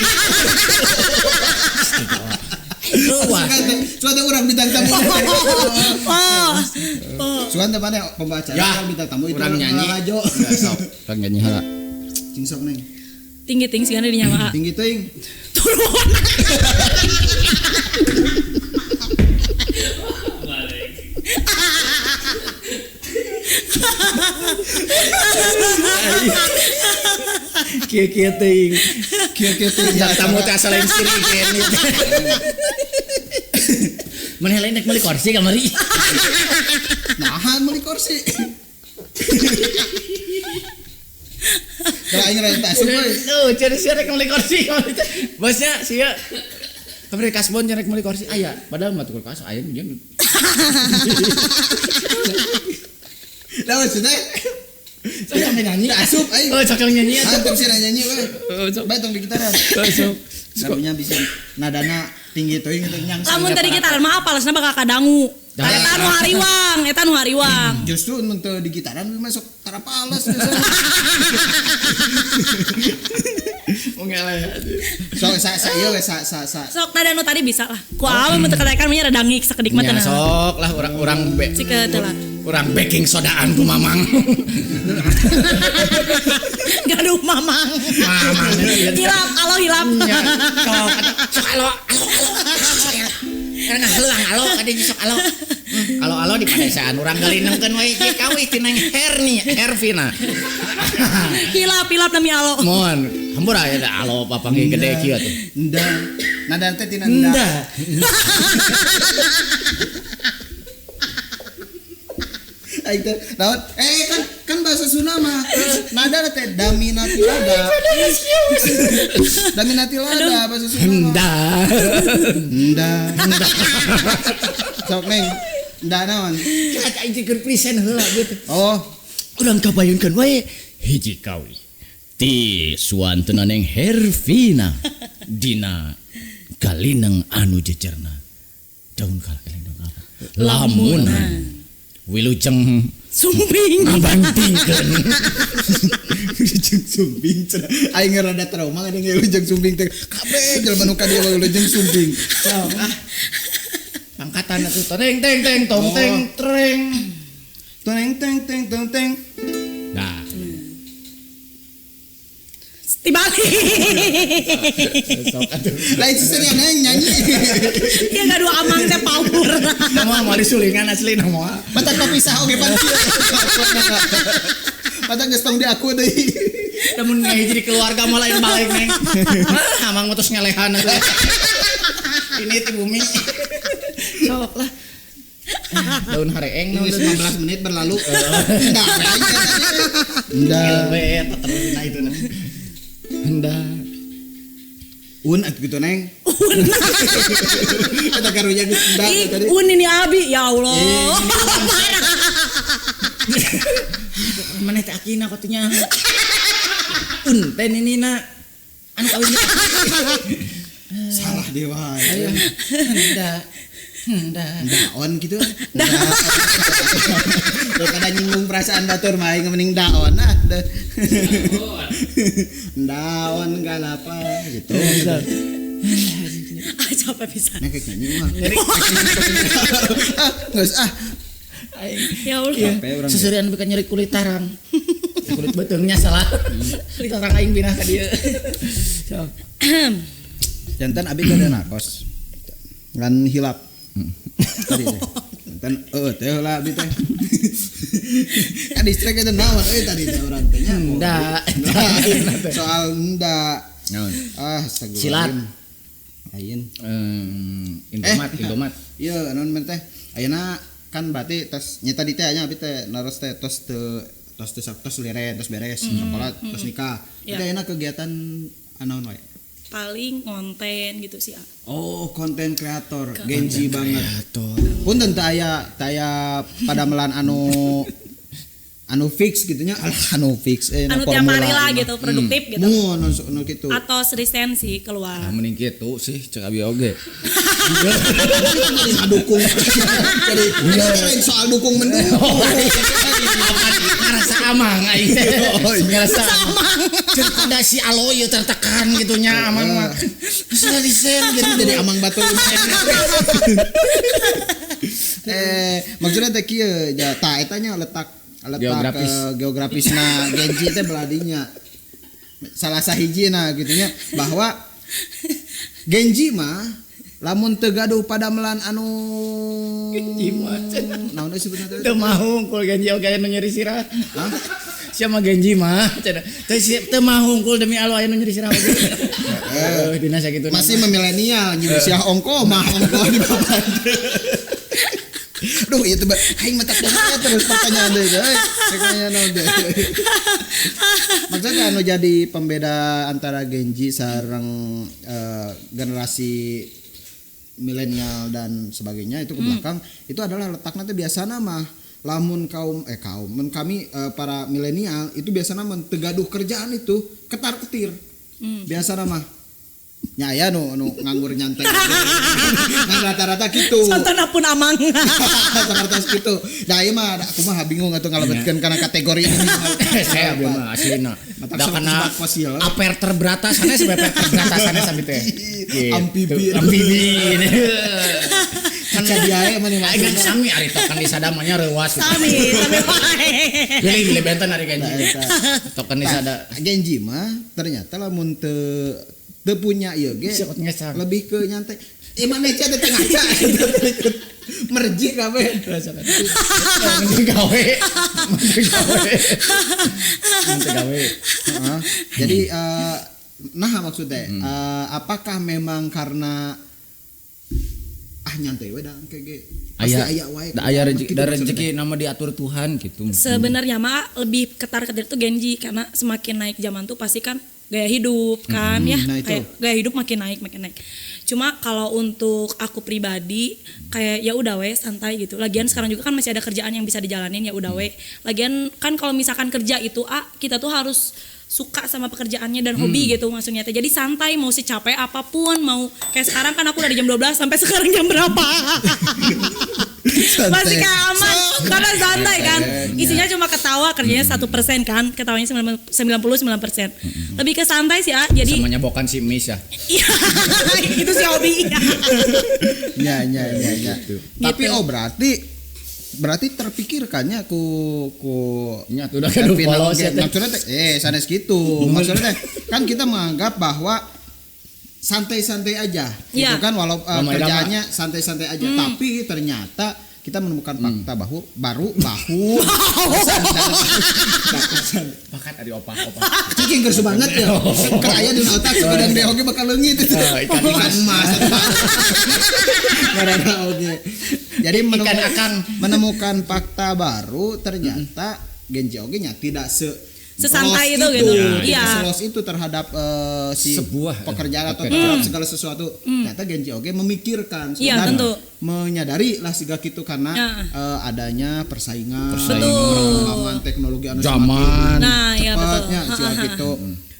Wah, suka teh urang bintang tamu. Oh. Suka teh mana pembaca ya, bintang tamu itu urang nyanyi. Sok, urang nyanyi heula. Cing sok neng. Tinggi ting sigana di nyawa. Tinggi ting. Turun. Kieu-kieu teuing. Kieu-kieu teuing. Bintang tamu teh asal lain sirik gini. Maneh lain rek meuli kursi kamari. Nahan meuli kursi. Kalau aing rada asup euy. Tuh, cari sia rek meuli kursi. Bosnya sia. Kamari kasbon rek meuli kursi aya. Padahal mah tukul kas aya jeung. Lah maksudnya saya sampe nyanyi asup aing. Oh, cocok nyanyi atuh. Mantap sih nyanyi we. Sok. Bae tong di gitaran. Sok. Lagunya bisa nadana tinggi teuing teuing nyang. Lamun tadi gitaran mah apalesna bakal kadangu. Eta nu hariwang, eta nu hariwang. Justru mun teu di gitaran masuk tara pales biasana. Ngeleh. Sok sa sa ieu we sa sa sa. Sok nada nu tadi bisa lah. Ku awe mun teu kadaekan mah rada ngik sakedik mah Ya teh. sok lah urang-urang Cik teu lah. urang baking sodaan ku mamang. Gaduh mamang. Mamang. Hilap, alo hilap. Sok sok alo alo alo. Karena haluang alo kade sok alo. Alo alo di padesaan urang galinengkeun we ieu kawih tina Herni Hervina. Hilap hilap nami alo. Mohon hampura aya da alo papanggih gede kieu tuh. Nda. Nada teh tina nda. Aing teh naon? Kan kan bahasa Sunda mah nada teh daminati lada. Daminati lada bahasa Sunda. Nda. Nda. Sok neng. Nda naon? Cak aing keur present heula gitu. Oh, urang kabayunkeun we hiji kawi. Ti suantena neng Hervina dina galineng anu jejerna. Daun kala daun apa? Lamunan. Wilujeng sumping ngabantingkeun. Wilujeng sumping cenah. Aing rada trauma ngadeng wilujeng sumping teh. Kabeh jelema nu ka dieu wilujeng sumping. Sok ah. Pangkatan atuh teng teng teng tong teng treng. Teng teng teng tong teng. Nah. Dibalik. Sok atuh. Lain seserian neng nyanyi. Dia gaduh amang teh power. Moal moal disulingan asli na moal. Mata papisah oge pan. Mata geus tong di aku deui. Lamun ngahiji di keluarga mah lain balik neng. Ah, amang mah tos ngelehan atuh. Ini ti bumi. Sok lah. Daun hareeng ini 19 menit berlalu. Enggak. Enggak. Terus nah itu nah. Henda. Un atuh gitu neng. Un. Eta karunya geus henda tadi. Un ini abi ya Allah. Maneh teh akina katunya. Un teh ninina. Anu kawin. Salah dewa. Henda. Henda. Daon gitu. Daripada nyinggung perasaan batur mah aing mending daon ah. Daon galapa gitu. Ah capek pisan. Nah kayak nyanyi mah. Ah geus ah. Ya Allah. Seserian bukan nyeri kulit tarang. Kulit beuteungnya salah. Kulit tarang aing binah ka dieu. Sok. Jantan abi kada nakos. Ngan hilap. Tadi teh. Jantan eueuh teh heula abi teh. Kan distrik eta naon euy tadi teh urang teh nya. Henda. Soal henda. Naon? Ah, astagfirullah. Silat. Lain. Indomat, Indomat. Ieu naon men teh? Ayeuna kan berarti tos nya tadi teh nya abi teh naros teh tos teu tos teu tos leren, tos beres sekolah, tos nikah. Itu ayeuna kegiatan naon wae? Paling konten gitu sih. Oh, konten kreator, Genji banget. Punten teu aya padamelan anu anu fix gitunya, alah anu fix anu tiap hari lah gitu, produktif gitu. Mun anu gitu. Atau resen sih keluar. Nah, mending kitu sih cek abi oge. Jadi dukung. Jadi lain soal dukung mendukung. Ngerasa amang aing teh. Ngerasa amang. Cek kada si alo ieu tertekan gitu nya amang mah. Geus risen gitu jadi amang batur. Maksudnya teh kieu ja tah eta nya letak geografisna Genji teh beladinya. Salah sahijina gitu nya bahwa Genji mah lamun teu gaduh padamelan anu Genji mah naon deui sebutna teh teu mahu hungkul Genji oge anu nyeri sirah. Hah? Sia mah Genji mah cenah teu teu mahu hungkul demi Allah aya nu nyeri sirah oge. Heuh dina sakitu masih milenial nyeri sirah ongko mah ongko di papan. Duh, itu aing mata kumaha terus pertanyaan deui. Pertanyaan naon deui. Maksudnya anu jadi pembeda antara Gen Z sareng generasi milenial dan sebagainya itu ke belakang itu adalah letaknya teh biasana mah lamun kaum kaum mun kami para milenial itu biasana mun teu gaduh kerjaan itu ketar-ketir. Biasana mah nya aya nu nu nganggur nyantai. Nah, rata-rata gitu. Contohna pun amang. Rata-rata gitu. Nah, ieu mah aku mah bingung atuh ngalebetkeun kana kategori ini. Saya abdi mah aslina. Matak Da kana sebab fosil. Aper terberata sanes beper terberata sanes abi teh. Gitu. Amfibi. Amfibi. Kan diae mah nih Aing kan maksudna. sami ari token di sadamanya reuas. Sami, sami wae. Pilih pilih benten ari Genji. Nah, eta. Token di sada. Nah, Genji mah ternyata lamun teu teu punya ieu ge Bisa ngesang. lebih ke nyantai. Mana teh teh ngaca. Merji kabeh. Mending gawe. Mending gawe. Mending gawe. Heeh. Jadi nah maksudnya apakah memang karena nyantai we da engke ge pasti aya wae. Da aya rezeki, Gitu da maksudnya. rezeki nama diatur Tuhan gitu. Sebenarnya mah lebih ketar-ketir tuh Genji karena semakin naik zaman tuh pasti kan gaya hidup kan ya, nah itu. kayak gaya hidup makin naik makin naik. Cuma kalau untuk aku pribadi kayak ya udah we santai gitu. Lagian sekarang juga kan masih ada kerjaan yang bisa dijalanin, ya udah we. Lagian kan kalau misalkan kerja itu kita tuh harus suka sama pekerjaannya dan hobi gitu maksudnya teh. Jadi santai mau secapek apapun, mau kayak sekarang kan aku dari jam 12 sampai sekarang jam berapa. Santai. Masih kayak aman karena santai kan. Isinya cuma ketawa, kerjanya 1% kan, ketawanya 99%. Lebih ke santai sih, jadi Sama nyabokan si Miss ya. iya itu sih hobi. Ya ya ya ya. Tapi Gitu. oh berarti terpikirkannya ku Nya tuh udah kudu Ervina follow oge. sih teh. Maksudnya teh sanes gitu. Maksudnya teh kan kita menganggap bahwa santai-santai aja gitu Iya. kan walau Lama-lama. kerjaannya santai-santai aja, tapi ternyata kita menemukan fakta bahu baru bahu Bakat ari opak-opak. Cicing kersu banget ya. Keur aya di otak sepedang deh oge bakal leungit itu. Ikan Ikan emas. Karena oge. Jadi Ikan akang. menemukan fakta baru ternyata Genji oge nya tidak Sesantai los itu gitu. Tidak Iya. selos itu terhadap si Sebuah, pekerjaan atau pekerjaan. terhadap segala sesuatu. Ternyata Genji oge memikirkan Iya, dan tentu. menyadari lah siga kitu karena Ya. Adanya persaingan, Persaingan. perkembangan teknologi anu Zaman. semakin Nah, iya, betul. cepatnya siga gitu.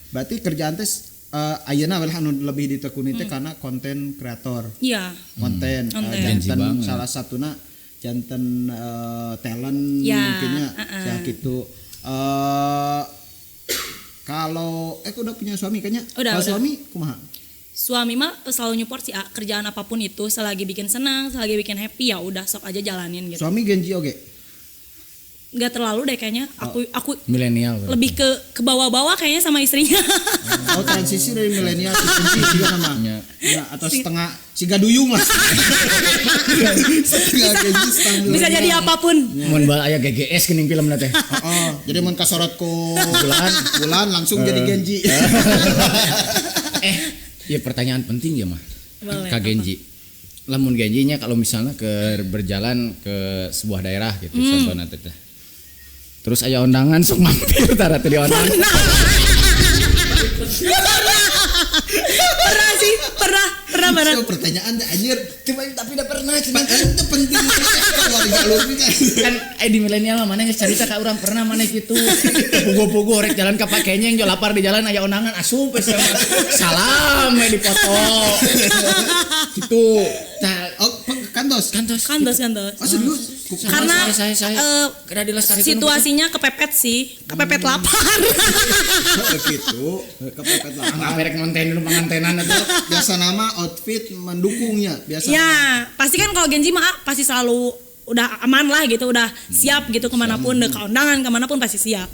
Berarti kerjaan teh ayeuna we lah anu lebih ditekuni teh karena konten kreator. Iya. Konten, Konten. Genji janten banget. salah satuna janten talent Ya, mungkinnya uh-uh. siga gitu. Kalau udah punya suami kayaknya. Udah, Kalau udah. suami kumaha? Suami mah selalu nyupport sih, kerjaan apapun itu selagi bikin senang, selagi bikin happy ya udah sok aja jalanin gitu. Suami Genji oge. Nggak terlalu deh kayaknya. Aku Milenial. berarti. lebih ke bawah-bawah kayaknya sama istrinya. Oh, transisi dari milenial ke Genji juga sama. Ya. Ya, atau setengah siga duyung lah. Setengah Genji setengah Bisa milenial. jadi apapun. Mun bal aya GGS geuning filmna teh. Oh, jadi mun kasorot ku Bulan. bulan langsung jadi Genji. Ya pertanyaan penting ya mah. Boleh, Ka Genji. Lamun Genjinya kalau misalnya ke berjalan ke sebuah daerah gitu contohna teh. Terus aya undangan sok mampir tara teh di undangan. Pernah sih, pernah. So, pertanyaan teh anjir. Cuma tapi udah pernah Cuman itu penting keluarga lu kan. Kan di milenial mah mana geus carita ka urang pernah mana kitu. Pugu-pugu rek jalan ka Pakenyeng jo lapar di jalan aya undangan asup we sia. Salam we dipoto. Gitu. Tah Oh, kantos. kantos. Kantos, kantos. Oh, serius? Karena saya kena dilestarikan situasinya kepepet sih, kepepet lapar. Gitu, kepepet lah. Nggak merek ngonten dulu pengantenan itu. Biasa nama outfit mendukungnya, biasa. Ya, pasti kan kalau Genji mah pasti selalu udah aman lah gitu, udah siap gitu kemanapun, ke undangan kemanapun pasti siap.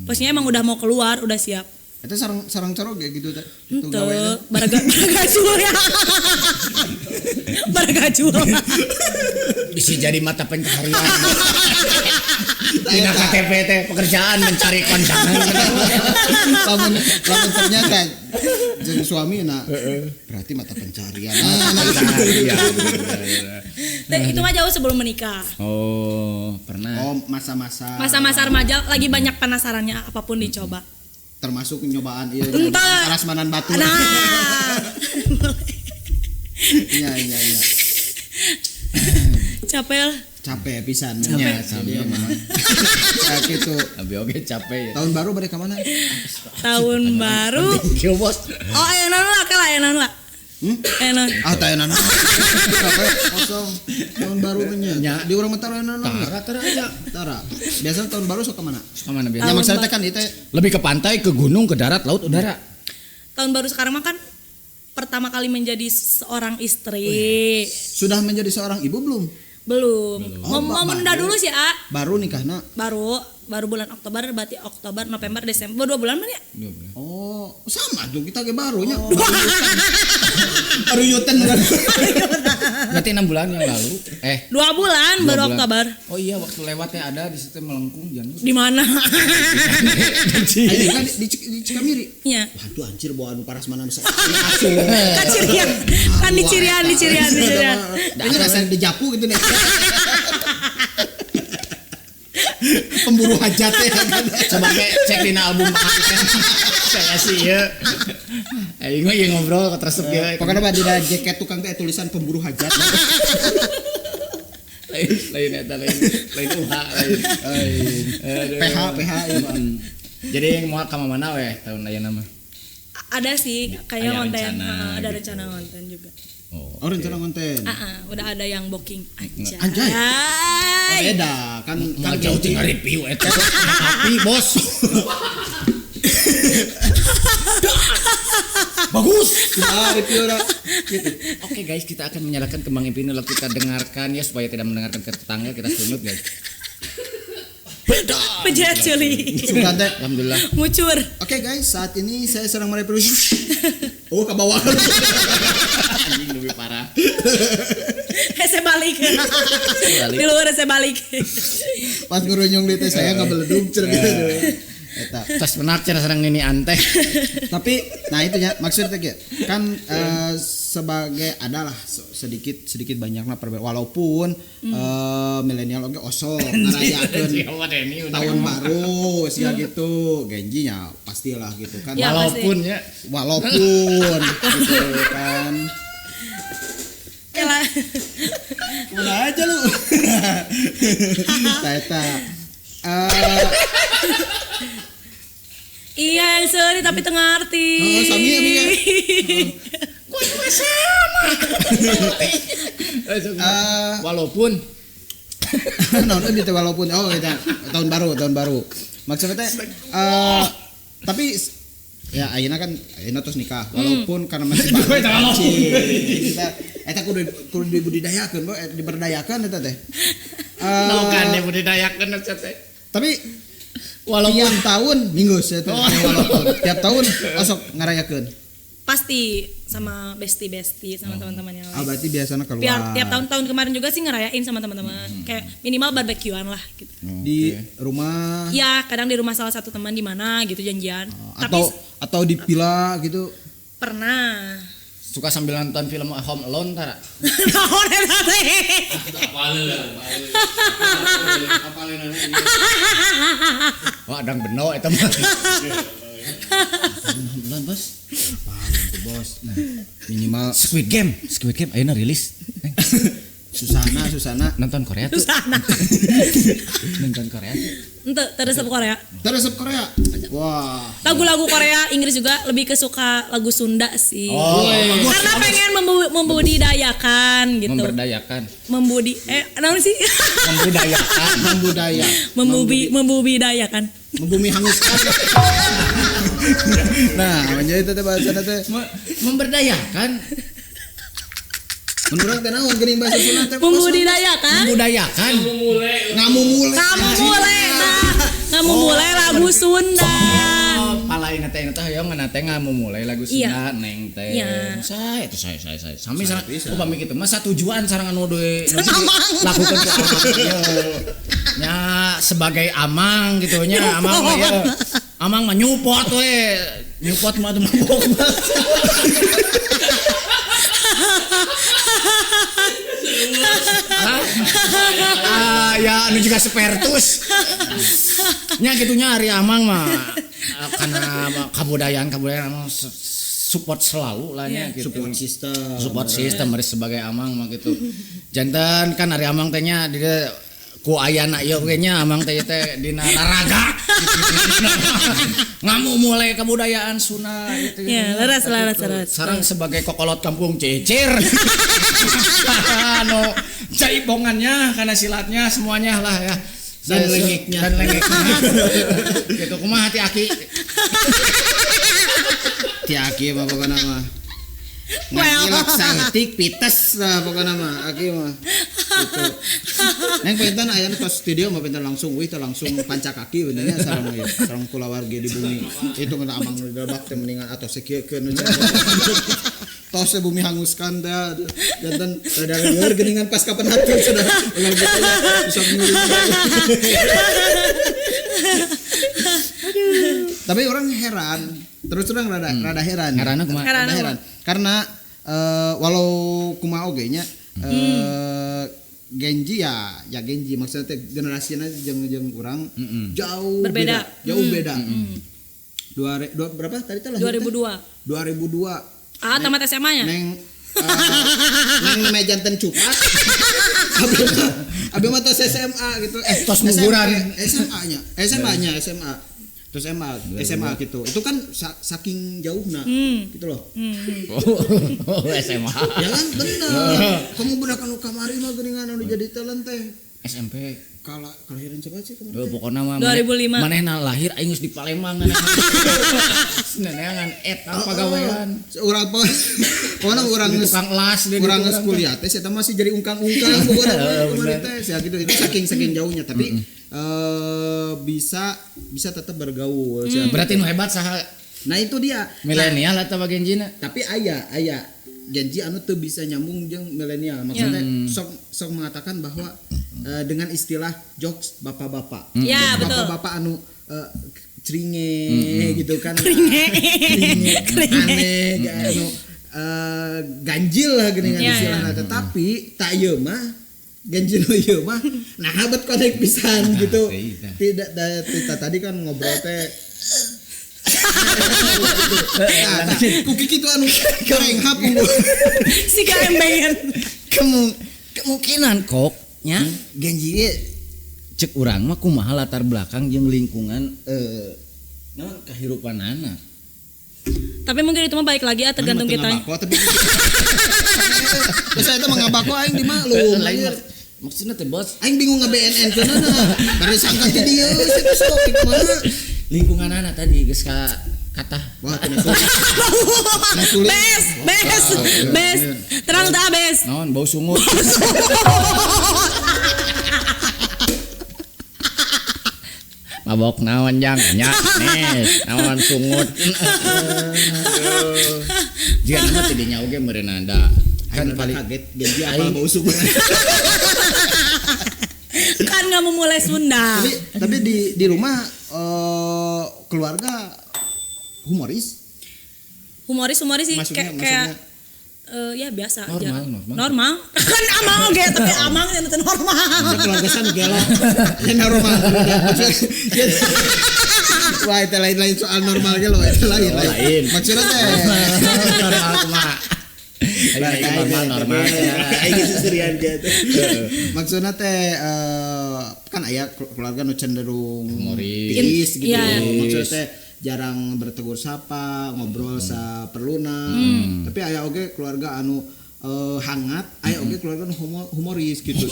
Pastinya emang udah mau keluar, udah siap. Itu sarang sarang kayak gitu teh. Itu Ente, gawe teh. baraga baragajul ya. Baragajul. Bisa jadi mata pencaharian. Dina KTP teh pekerjaan mencari kondangan. Lamun lamun ternyata jeung suami nah berarti mata pencarian. Nah, Pencaharian. Itu mah jauh sebelum menikah. Oh, pernah. Oh, masa-masa. Masa-masa remaja lagi banyak penasarannya, apapun dicoba. Termasuk nyobaan ieu prasmanan batu. Nah. Iya. Capek lah. Capek pisan. Capek. Dia mah. Kayak gitu. Abi oge capek ya. Tahun baru balik ke mana? Tahun baru. Kieu bos. Oh, aya naon lah, kala aya naon lah. Aya naon. Ah, teh naon. Capek kosong. Tahun baru nya. Di urang mah tara naon. Tara aja. Tara. Biasanya tahun baru sok ke mana? Sok mana biasa? Ya maksudnya kan itu lebih ke pantai, ke gunung, ke darat, laut, udara. Tahun baru sekarang mah kan pertama kali menjadi seorang istri. Sudah menjadi seorang ibu belum? Belum. Mau menunda dulu sih, A. Baru nikahna. Baru bulan Oktober, berarti Oktober, November, Desember, 2 bulan kan ya? 2 bulan. Oh, sama tuh kita ge barunya. Oh. Baru yuten kan. Berarti 6 bulan yang lalu. 2 bulan 2 baru bulan. Oktober. Oh iya, waktu lewatnya ada di situ melengkung jangan. Di mana? Ayo kan di Cikamiri. Iya. Waduh anjir bawa anu parasmanan bisa. Kan cirian. Kan di cirian, di cirian, di cirian. Ini rasanya dijapu gitu nih. Pemburu hajat ya kan. Coba cek dina album kan. Saya sih ya. Aing mah ieu ngobrol keteresep ya. Pokoknya mah dina jaket tukang teh tulisan pemburu hajat. Lain eta lain UH lain. PH ieu mah. Jadi yang mau ka mana weh tahun ayeuna mah? Ada sih kayaknya konten, ada rencana konten juga. Oh, okay. Rencana konten. Udah ada yang booking aja. Anjay. Beda kan kan jauh tinggal review eta. Tapi bos. Bagus. Nah, review lah. Gitu. Oke guys, kita akan menyalakan kembang api ini lalu kita dengarkan ya supaya tidak mendengarkan ke tetangga, kita sunut guys. Beda. Pejahat celi. Alhamdulillah. Mucur. Oke guys, saat ini saya sedang mereproduksi. Oh, ke bawah. Anjing lebih parah. Saya balik. Di luar saya balik. Pas ngurunyung di teh saya enggak beledug cer gitu. Eta. Tas menak cenah sareng nini ante. Tapi nah itu ya maksudnya teh kan sebagai adalah sedikit banyaknya perbedaan walaupun milenial oge osok ngarayakeun tahun baru sia gitu Genji-nya pastilah gitu kan ya, walaupun pasti. Ya walaupun gitu kan. Yalah. Udah aja lu. Eta. Iya yang seri tapi tengah arti. Oh, sami ya. Gua juga sama. Walaupun nonton gitu walaupun oh gitu. Tahun baru. Maksudnya teh tapi ya ayeuna kan ayeuna terus nikah walaupun karena masih baru. Kita eta kudu dibudidayakeun, diberdayakeun eta teh. Kan dibudidayakeun eta teh. Tapi walaupun tiap tahun minggu saya tuh walaupun tiap tahun osok ngarayakeun. Pasti sama bestie-bestie sama teman-teman yang lain. Ah berarti biasanya keluar. Tiap tahun-tahun kemarin juga sih ngerayain sama teman-teman. Kayak minimal barbekyuan lah gitu. Di rumah? Ya, kadang di rumah salah satu teman di mana gitu janjian. Atau tapi, atau di villa gitu. Pernah. Suka sambil nonton film Home Alone tara? Naon eta teh? Wah, adang beno eta mah. Home Alone, Bos. Apaan Bos? Nah, minimal Squid Game. Squid Game ayeuna rilis. Susana nonton Korea tuh. Susana. Nonton Korea tuh. Ente teresep Korea. Teresep Korea. Wah. Lagu-lagu Korea, Inggris juga lebih ke suka lagu Sunda sih. Oh, karena pengen membudidayakan gitu. Memberdayakan. Naon sih? Membudayakan, membudaya. Membudidayakan. Membumi hanguskan. Nah, menjadi teh bahasana teh memberdayakan. Menurut teh naon geuning bahasa Sunda teh? Membudidayakan. Membudayakan. Ngamumule. Ngamumule tah. Ngamumule lagu Sunda. Oh, palain teh teh hoyong ngeunah teh ngamumule lagu Sunda neng teh. Saya itu saya. Sami sareng upami kitu mah satujuan sareng anu deui lakukeun ku amang ieu. Nya sebagai amang gitu nya, amang mah ieu. Amang mah nyupot we. Nyupot mah teu mabok. Anu juga sepertus. Nya kitu nya ari Amang mah karena kabudayaan Amang support selalu lah nya gitu. Support system. Support system ari sebagai Amang mah gitu. Janten kan ari Amang teh nya di ku ayana ieu ge nya Amang teh teh dina raraga. Ngamu mulai kebudayaan Sunda gitu. Ya, leres. Sareng sebagai kokolot kampung cicir. Anu jaibongannya karena silatnya semuanya lah ya. Dan lengeknya. Gitu kumaha ti aki. Ti aki mah pokona mah. Ngilak saeutik pites lah pokona mah aki mah. Gitu. Neng penten aya tos studio mah penten langsung wih teh langsung panca kaki benernya sareng ieu sareng kulawargi di bumi. Itu mah amang nu dilebak teh mendingan atos sakieukeun nu tos bumi hanguskan teh janten rada lieur geuningan pas kapan hati sudah ulah gitu bisa nyuri. Aduh. Tapi orang heran, terus terang rada heran. Heranna kumaha? Rada heran. Karena walau kumaha oge nya Genji ya Genji maksudnya teh generasina jeung urang jauh berbeda. Jauh beda. Dua berapa tadi teh lahir? 2002. 2002. Ah, tamat SMA-nya. Neng neng mejanten cupat. Abi mah tos SMA gitu. Tos nguguran SMA-nya. SMA-nya SMA. Terus SMA gitu. Itu kan saking jauhna gitu loh. Oh, SMA. Ya kan bener. Kamu bener kan kamari mah geuningan anu jadi talent teh. SMP. Kala kelahiran siapa sih kemarin? Pokokna mah 2005. Manehna lahir aing geus di Palembang neneangan eta pagawean. Urang apa? Pokona urang geus tukang las deui urang geus kuliah teh eta masih jadi ungkang-ungkang pokona kemarin teh sia gitu. Itu saking jauhnya tapi bisa tetap bergaul. Berarti nu hebat saha? Nah itu dia. Milenial atau Genjina? Tapi aya Genji anu teu bisa nyambung jeung milenial. Maksudnya sok mengatakan bahwa dengan istilah jokes bapak-bapak. Ya, betul. Bapak-bapak anu cringe gitu kan. Cringe. Aneh anu ganjil lah geuningan istilahna. Tetapi tak ieu mah Genji nu ieu mah nah bet konek pisan gitu. Tidak tadi kan ngobrol teh nah, kuki kitu anu karenghap unggul. Si kaembengan. Kemungkinan kok nya Genji ge cek urang mah kumaha latar belakang jeung lingkungan naon kahirupanana. Tapi mungkin itu mah balik lagi ya tergantung kita. Biasa eta mah ngabako aing di maklum. Maksudna teh bos aing bingung nge-BNN keunana. Bari sangka ti dieu situ sok kumaha. Lingkunganana tadi geus ka kata. Wah, sulit. Bes. Terang tah bes. Naon bau sungut. Mabok naon jang nya nes naon sungut. Jika nama teh nya oge meureun da. Kan paling kaget Genji apa bau sungut. Kan nggak memulai Sunda. Tapi di rumah keluarga humoris. Humoris sih kayak ya biasa normal, aja. Normal. Kan amang oge tapi amang yang itu normal. Keluarga san gelo. Ya normal. Wah, itu lain-lain soal normal gelo, itu lain. Maksudnya teh normal kumaha. Normal. Aing seserian gitu. Maksudnya teh kan aya keluarga nu cenderung humoris gitu. Yeah. Maksudnya teh jarang bertegur sapa, ngobrol saperluna. Tapi aya oge keluarga anu hangat, aya oge keluarga anu humoris gitu.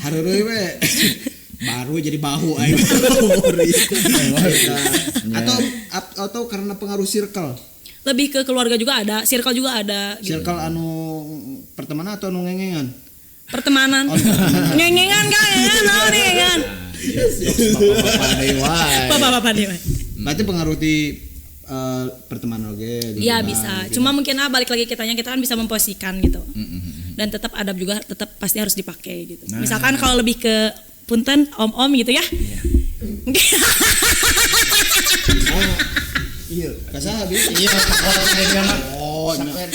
Hareureuy we. Baru jadi bahu aing humoris. Atau karena pengaruh circle. Lebih ke keluarga juga ada, circle juga ada. Gitu. Circle anu pertemanan atau anu ngengengan? Pertemanan. Oh, pertemanan. Ngengengan kan, naon ngengengan. Bapak-bapak dewa. Berarti pengaruh di pertemanan oge. Iya bisa. Gitu. Cuma mungkin balik lagi kitanya, kita kan bisa memposisikan gitu. Dan tetap adab juga tetap pasti harus dipakai gitu. Nah. Misalkan kalau lebih ke punten om-om gitu ya. Iya. Mungkin. Oh. Iya, kasaha bi? Iya, oh, sampai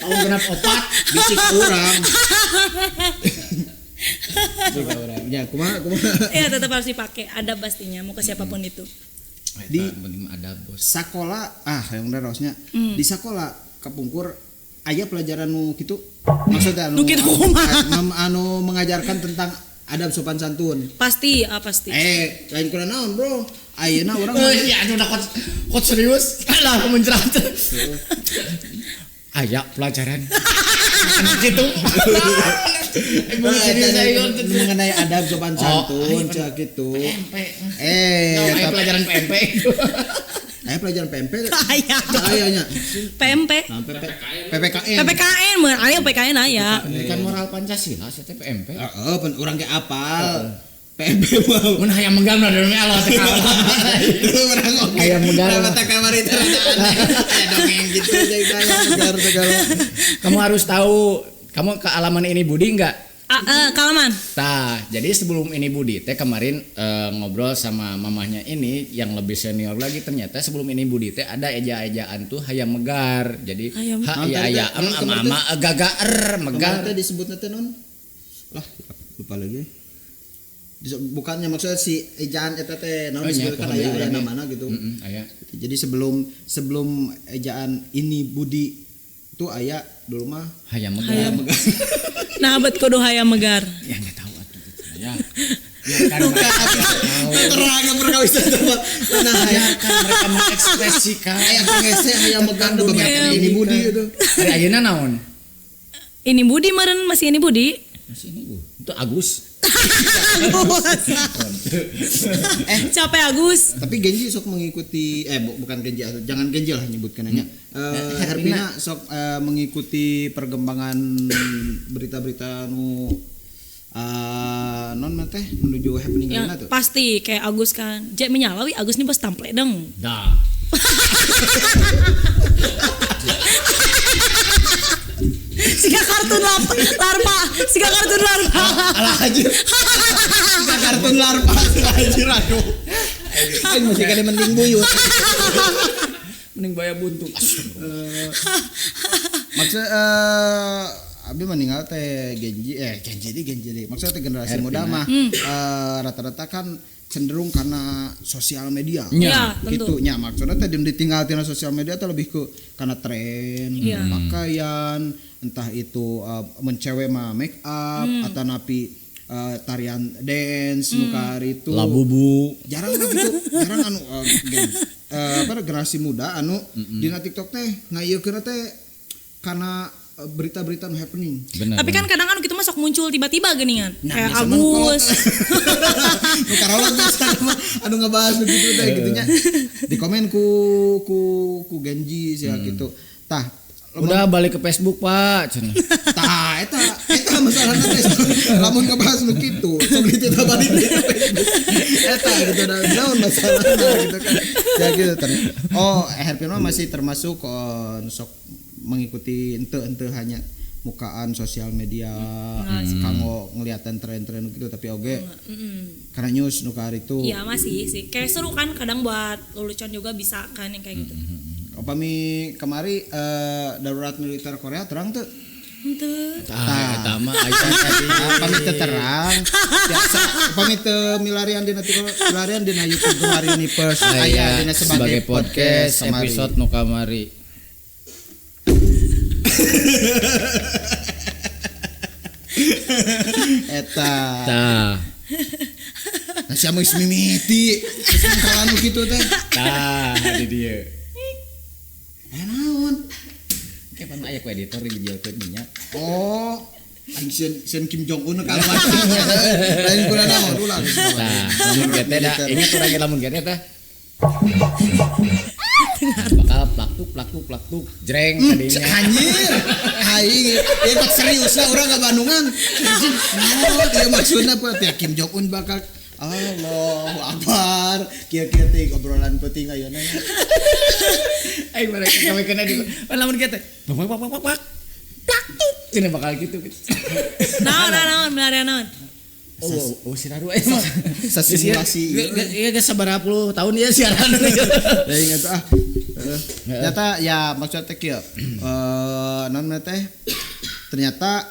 tahun genap opat bisik urang. Juga urang. Ya, kumaha kumaha. Ya tetap harus dipakai adab pastinya mau ke siapapun itu. Di penting adab bos. Sakola yang harusnya di sekolah kapungkur aya pelajaran nu kitu maksudnya anu Nu kitu kumaha? Anu mengajarkan tentang adab sopan santun. Pasti, pasti. Lain kurang naon, Bro. Ayeuna urang Ya aduh udah kot serius. Alah aku mencerah. Aya pelajaran. Gitu. Mengenai adab sopan santun cak gitu. PMP. Aya pelajaran PMP. Aya pelajaran PMP. Aya. Ayanya. PMP. PPKN. PPKN mun aya PPKN aya. Pendidikan moral Pancasila saya teh PMP. Heeh, urang ge apal. PMP mah. Mun hayang megang mah demi Allah teh Urang oge. Hayang megang. Mata kamari teh aneh. Dongeng gitu hayang megar segala. Kamu harus tahu, kamu ke alaman ini Budi enggak? Kalaman. Tah, jadi sebelum ini Budi teh kemarin ngobrol sama mamahnya ini yang lebih senior lagi, ternyata sebelum ini Budi teh ada eja-ejaan tuh hayam megar. Jadi ha ya ya em ama gaga er megar. Kemarin teh disebutna teh non. Lah, lupa lagi. Bukannya maksudnya si ejaan eta teh naon disebutkan aya aya namana gitu. Aya. Jadi sebelum ejaan ini Budi itu aya dulu mah hayam megar. Nah, bet kudu hayam megar. Ya enggak tahu atuh ya. Biarkan mereka terang perkawisan coba. Nah, biarkan mereka mengekspresikan. Aya ngese hayam megar dunia ini Budi itu. Ari ayeuna naon? Ini Budi meureun masih ini Budi. Masih ini Bu. Itu Agus. Capek Agus. Tapi Genji sok mengikuti bukan Genji, jangan Genji lah nyebutkannya. Herpina sok mengikuti perkembangan berita-berita nu non mah teh menuju happening ya, tuh. Pasti kayak Agus kan. Jek menyalawi Agus nih bos tample dong. Dah. Siga kartun larva, siga kartun larva. Alah anjir. Siga kartun larva anjir aduh. Aing masih kali mending buyut. Mending baya buntu. Maksud abi meninggal teh Genji Genji. Maksudnya teh generasi muda mah rata-rata kan cenderung karena sosial media. Ya, gitu nya maksudnya teh ditinggal tina sosial media teh lebih ke karena tren, pakaian, entah itu mencewe mah make up atau napi tarian dance nu itu labubu. Jarang lah gitu, jarang anu apa generasi muda anu dina TikTok teh ngayekeun teh karena berita-berita nu happening. Bener, tapi kan kadang kan gitu masuk muncul tiba-tiba geuningan. Nah, kayak Agus. Nu karolot anu ngebahas nu kitu teh gitunya. Di komen ku Genji sia gitu. Tah, udah balik ke Facebook, Pak. Cenah. Tah, eta masalahna teh. Lamun ngebahas nu kitu, sok ditita balik ke Facebook. Eta gitu da naon masalahna gitu kan. Ya gitu. Oh, Herpin mah masih termasuk sok mengikuti ente hanya mukaan sosial media kanggo ngeliatan tren-tren gitu tapi oge karena news nu ka itu. Iya masih sih kayak seru kan kadang buat lelucon juga bisa kan yang kayak gitu. Upami kemari darurat militer Korea terang tuh. Henteu. Tah eta mah aya upami teu terang. Biasa upami teu milarian dina milarian dina YouTube Gemar Universe aya dina sebagai podcast episode nu kamari. Eta. Tah. Nah, sia geus mimiti. Geus mangkalan kitu teh. Tah, di dieu. Naon? Kapan aya ku editor di dijieulkeun minyak. Oh, aing sieun Kim Jong Un ka alamat. Lain kula naon ulah. Tah, lamun ge teh da inget urang ge lamun ge teh tah. Bakal plaktuk jreng tadinya. Anjir. Aing ieu tak serius lah urang ka Bandungan. Naon ieu maksudna apa teh Kim Jong Un bakal Allahu Akbar. Kieu-kieu teh obrolan penting ayeuna. Aing mereka kami kena di lamun kieu teh. Pak pak pak pak. Plaktuk. Cenah bakal gitu. Naon naon milarian naon. Oh, siraru eh mah. Simulasi. Iya geus sabaraha puluh tahun ieu siaran. Ya ingat ah. Ternyata ya maksudnya teh kieu. Non teh ternyata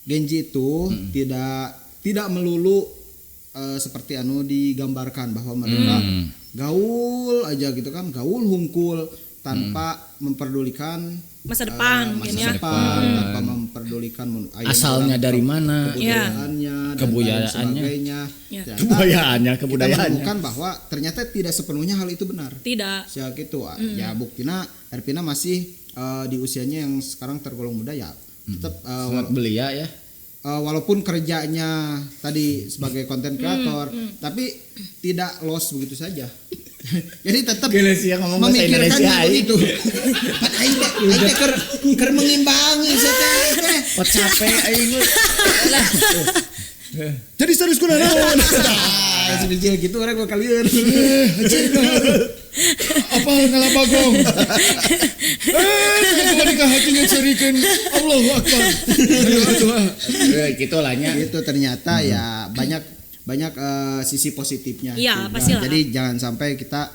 Genji itu tidak tidak melulu seperti anu digambarkan bahwa mereka gaul aja gitu kan, gaul hungkul tanpa memperdulikan masa depan mungkin masa ya. depan, tanpa memperdulikan asalnya dari mana, kebudayaannya, dan lain sebagainya. Ya. Kebudayaannya, kebudayaannya. Kita menemukan bahwa ternyata tidak sepenuhnya hal itu benar. Tidak. Ya gitu. Ya buktinya Erpina masih di usianya yang sekarang tergolong muda ya. Tetap sangat belia ya. Walaupun kerjanya tadi sebagai konten kreator, tapi tidak lost begitu saja. Jadi tetap memikirkan itu. Pan aing teh keur mengimbangi teh. Oh capek aing lah. Jadi serius kuna naon? Tah, sebijil gitu urang bakal lieur. Apa ngalabagong? Aku nikah hatinya cerikeun. Allahu Akbar. Gitu lah nya. Itu ternyata ya banyak sisi positifnya. Iya, pastilah. Jadi jangan sampai kita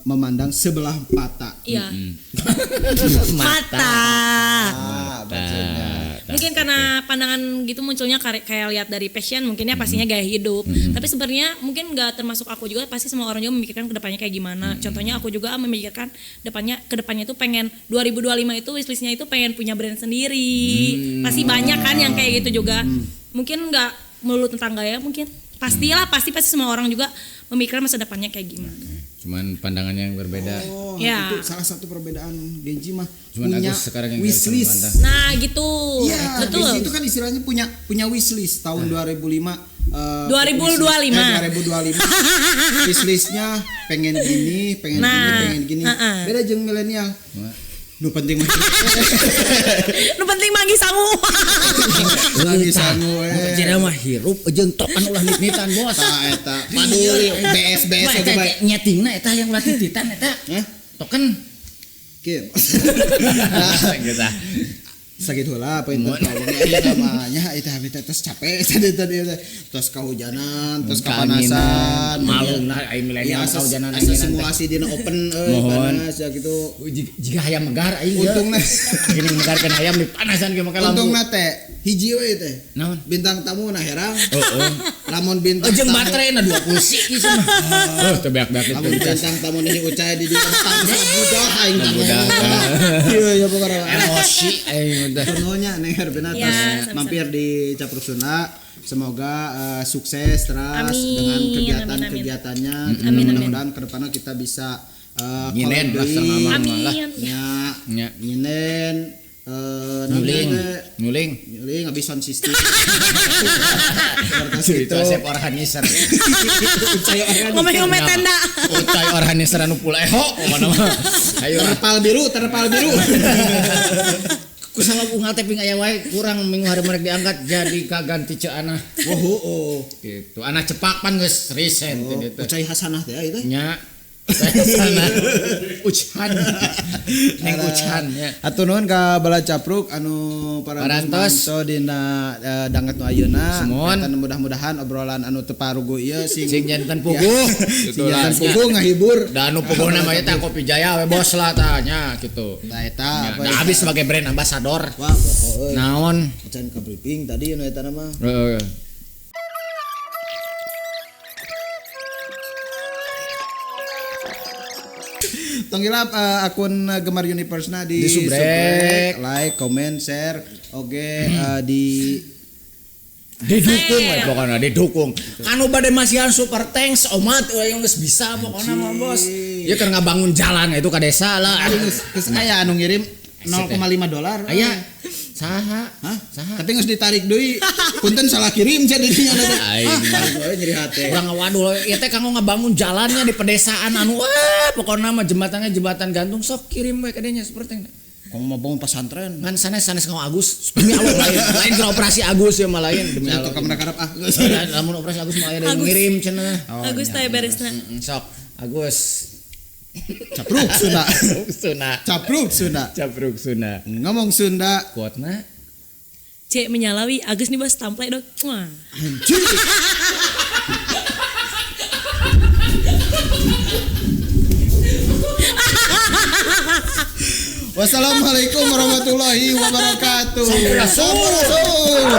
memandang sebelah mata. Iya. Mata. Mungkin karena pandangan gitu munculnya kayak lihat dari passion mungkin ya pastinya gaya hidup. Tapi sebenarnya mungkin nggak termasuk aku juga, pasti semua orang juga memikirkan kedepannya kayak gimana. Contohnya aku juga memikirkan kedepannya itu pengen 2025 itu wishlistnya itu pengen punya brand sendiri. Pasti banyak kan yang kayak gitu juga. Mungkin nggak melulu tentang gaya, mungkin pastilah pasti semua orang juga memikirkan masa depannya kayak gimana. Cuman pandangannya yang berbeda. Oh, ya. Itu salah satu perbedaan Genji mah. Cuman punya sekarang yang wishlist. Nah, gitu. Ya, betul. Genji itu kan istilahnya punya wishlist tahun 2005 2025. 2025. Wishlistnya pengen gini, pengen gini, pengen gini. Beda jeung milenial. Nu penting mah. Nu penting manggih sangu. Manggih sangu we. Nu kecil mah hirup jeung tokan ulah nit-nitan bos. Tah eta. Paduli BS BS eta bae. Nyetingna eta yang ulah tititan eta. Hah? Token. Kieu. Geus ah. Sakitu heula poin teh aya namanya eta habis teh tos capek tadi tos kahujanan, tos kapanasan. Malum lah aing milenial kahujanan asa simulasi dina open euy panas ya gitu. Jika hayam megar aing untungna gini megarkeun hayam dipanasan ge make lampu. Untungna teh hiji we teh. Naon? Bintang tamu na herang. Heeh. Lamun bintang jeung baterena 20 siki cenah. Heuh teu beak-beak lamun bintang tamu ni ucai di dieu budak aing budak. Ieu ya pokona emosi aing udah. Nuhunnya Neng Herpina terus mampir di Capruk Sunda. Semoga sukses terus dengan kegiatan-kegiatannya. Mudah-mudahan ke depannya kita bisa nyinen lah sama mama lah. Nya nyinen nyuling habis sound system. Itu asep organizer. Ngomong-ngomong tenda. Ucai organizer anu puleho mana mah. Ayo terpal biru. Kusama unggal teh ping aya wae kurang minggu hari merek diangkat jadi kaganti ce anah. Wah heueuh. Gitu. Anah cepak pan geus resign gitu. Ucai Hasanah teh ieu teh. Nya. Hasanah. Ucan. Neng Ucan nya. Hatur nuhun ka bala Capruk anu parantos dina danget nu ayeuna. Eta mudah-mudahan obrolan anu teu parugu ieu sing janten puguh. Sing janten puguh ngahibur. Da anu puguhna mah eta Kopi Jaya we bos lah tah nya kitu. Tah eta apa. Nah, abis sebagai brand ambassador. Wah, pokok euy. Naon? Can ka briefing tadi anu eta mah. Heeh. Tong hilap akun Gemar Universe na di subrek, like, comment, share, oke di didukung we pokona didukung. Anu bade masihan super thanks omat euy geus bisa pokona mah bos. Ieu keur ngabangun jalan itu ka desa lah. Geus aya anu ngirim $0,5. Aya saha? Hah? Saha? Tapi geus ditarik deui. Punten salah kirim cenah dinya teh. Aing nyeri hate. Urang ngawadul ieu teh kanggo ngabangun jalannya di pedesaan anu wah pokona mah jembatannya jembatan gantung sok kirim we ka dinya seperti Kamu mau bangun pesantren. Ngan sanes kanggo Agus. Demi Allah lain keur operasi Agus ya mah lain demi Allah. Tukang karep ah. Lamun operasi Agus mah aya ngirim cenah. Agus teh beresna. Sok Agus. Capruk Sunda. Capruk Sunda. Capruk Sunda. Capruk Sunda. Ngomong Sunda. Kuatna. C menyalawi Agus nih bos tamplek dong. Wah. Anjir. Wassalamualaikum warahmatullahi wabarakatuh. Sampurasun.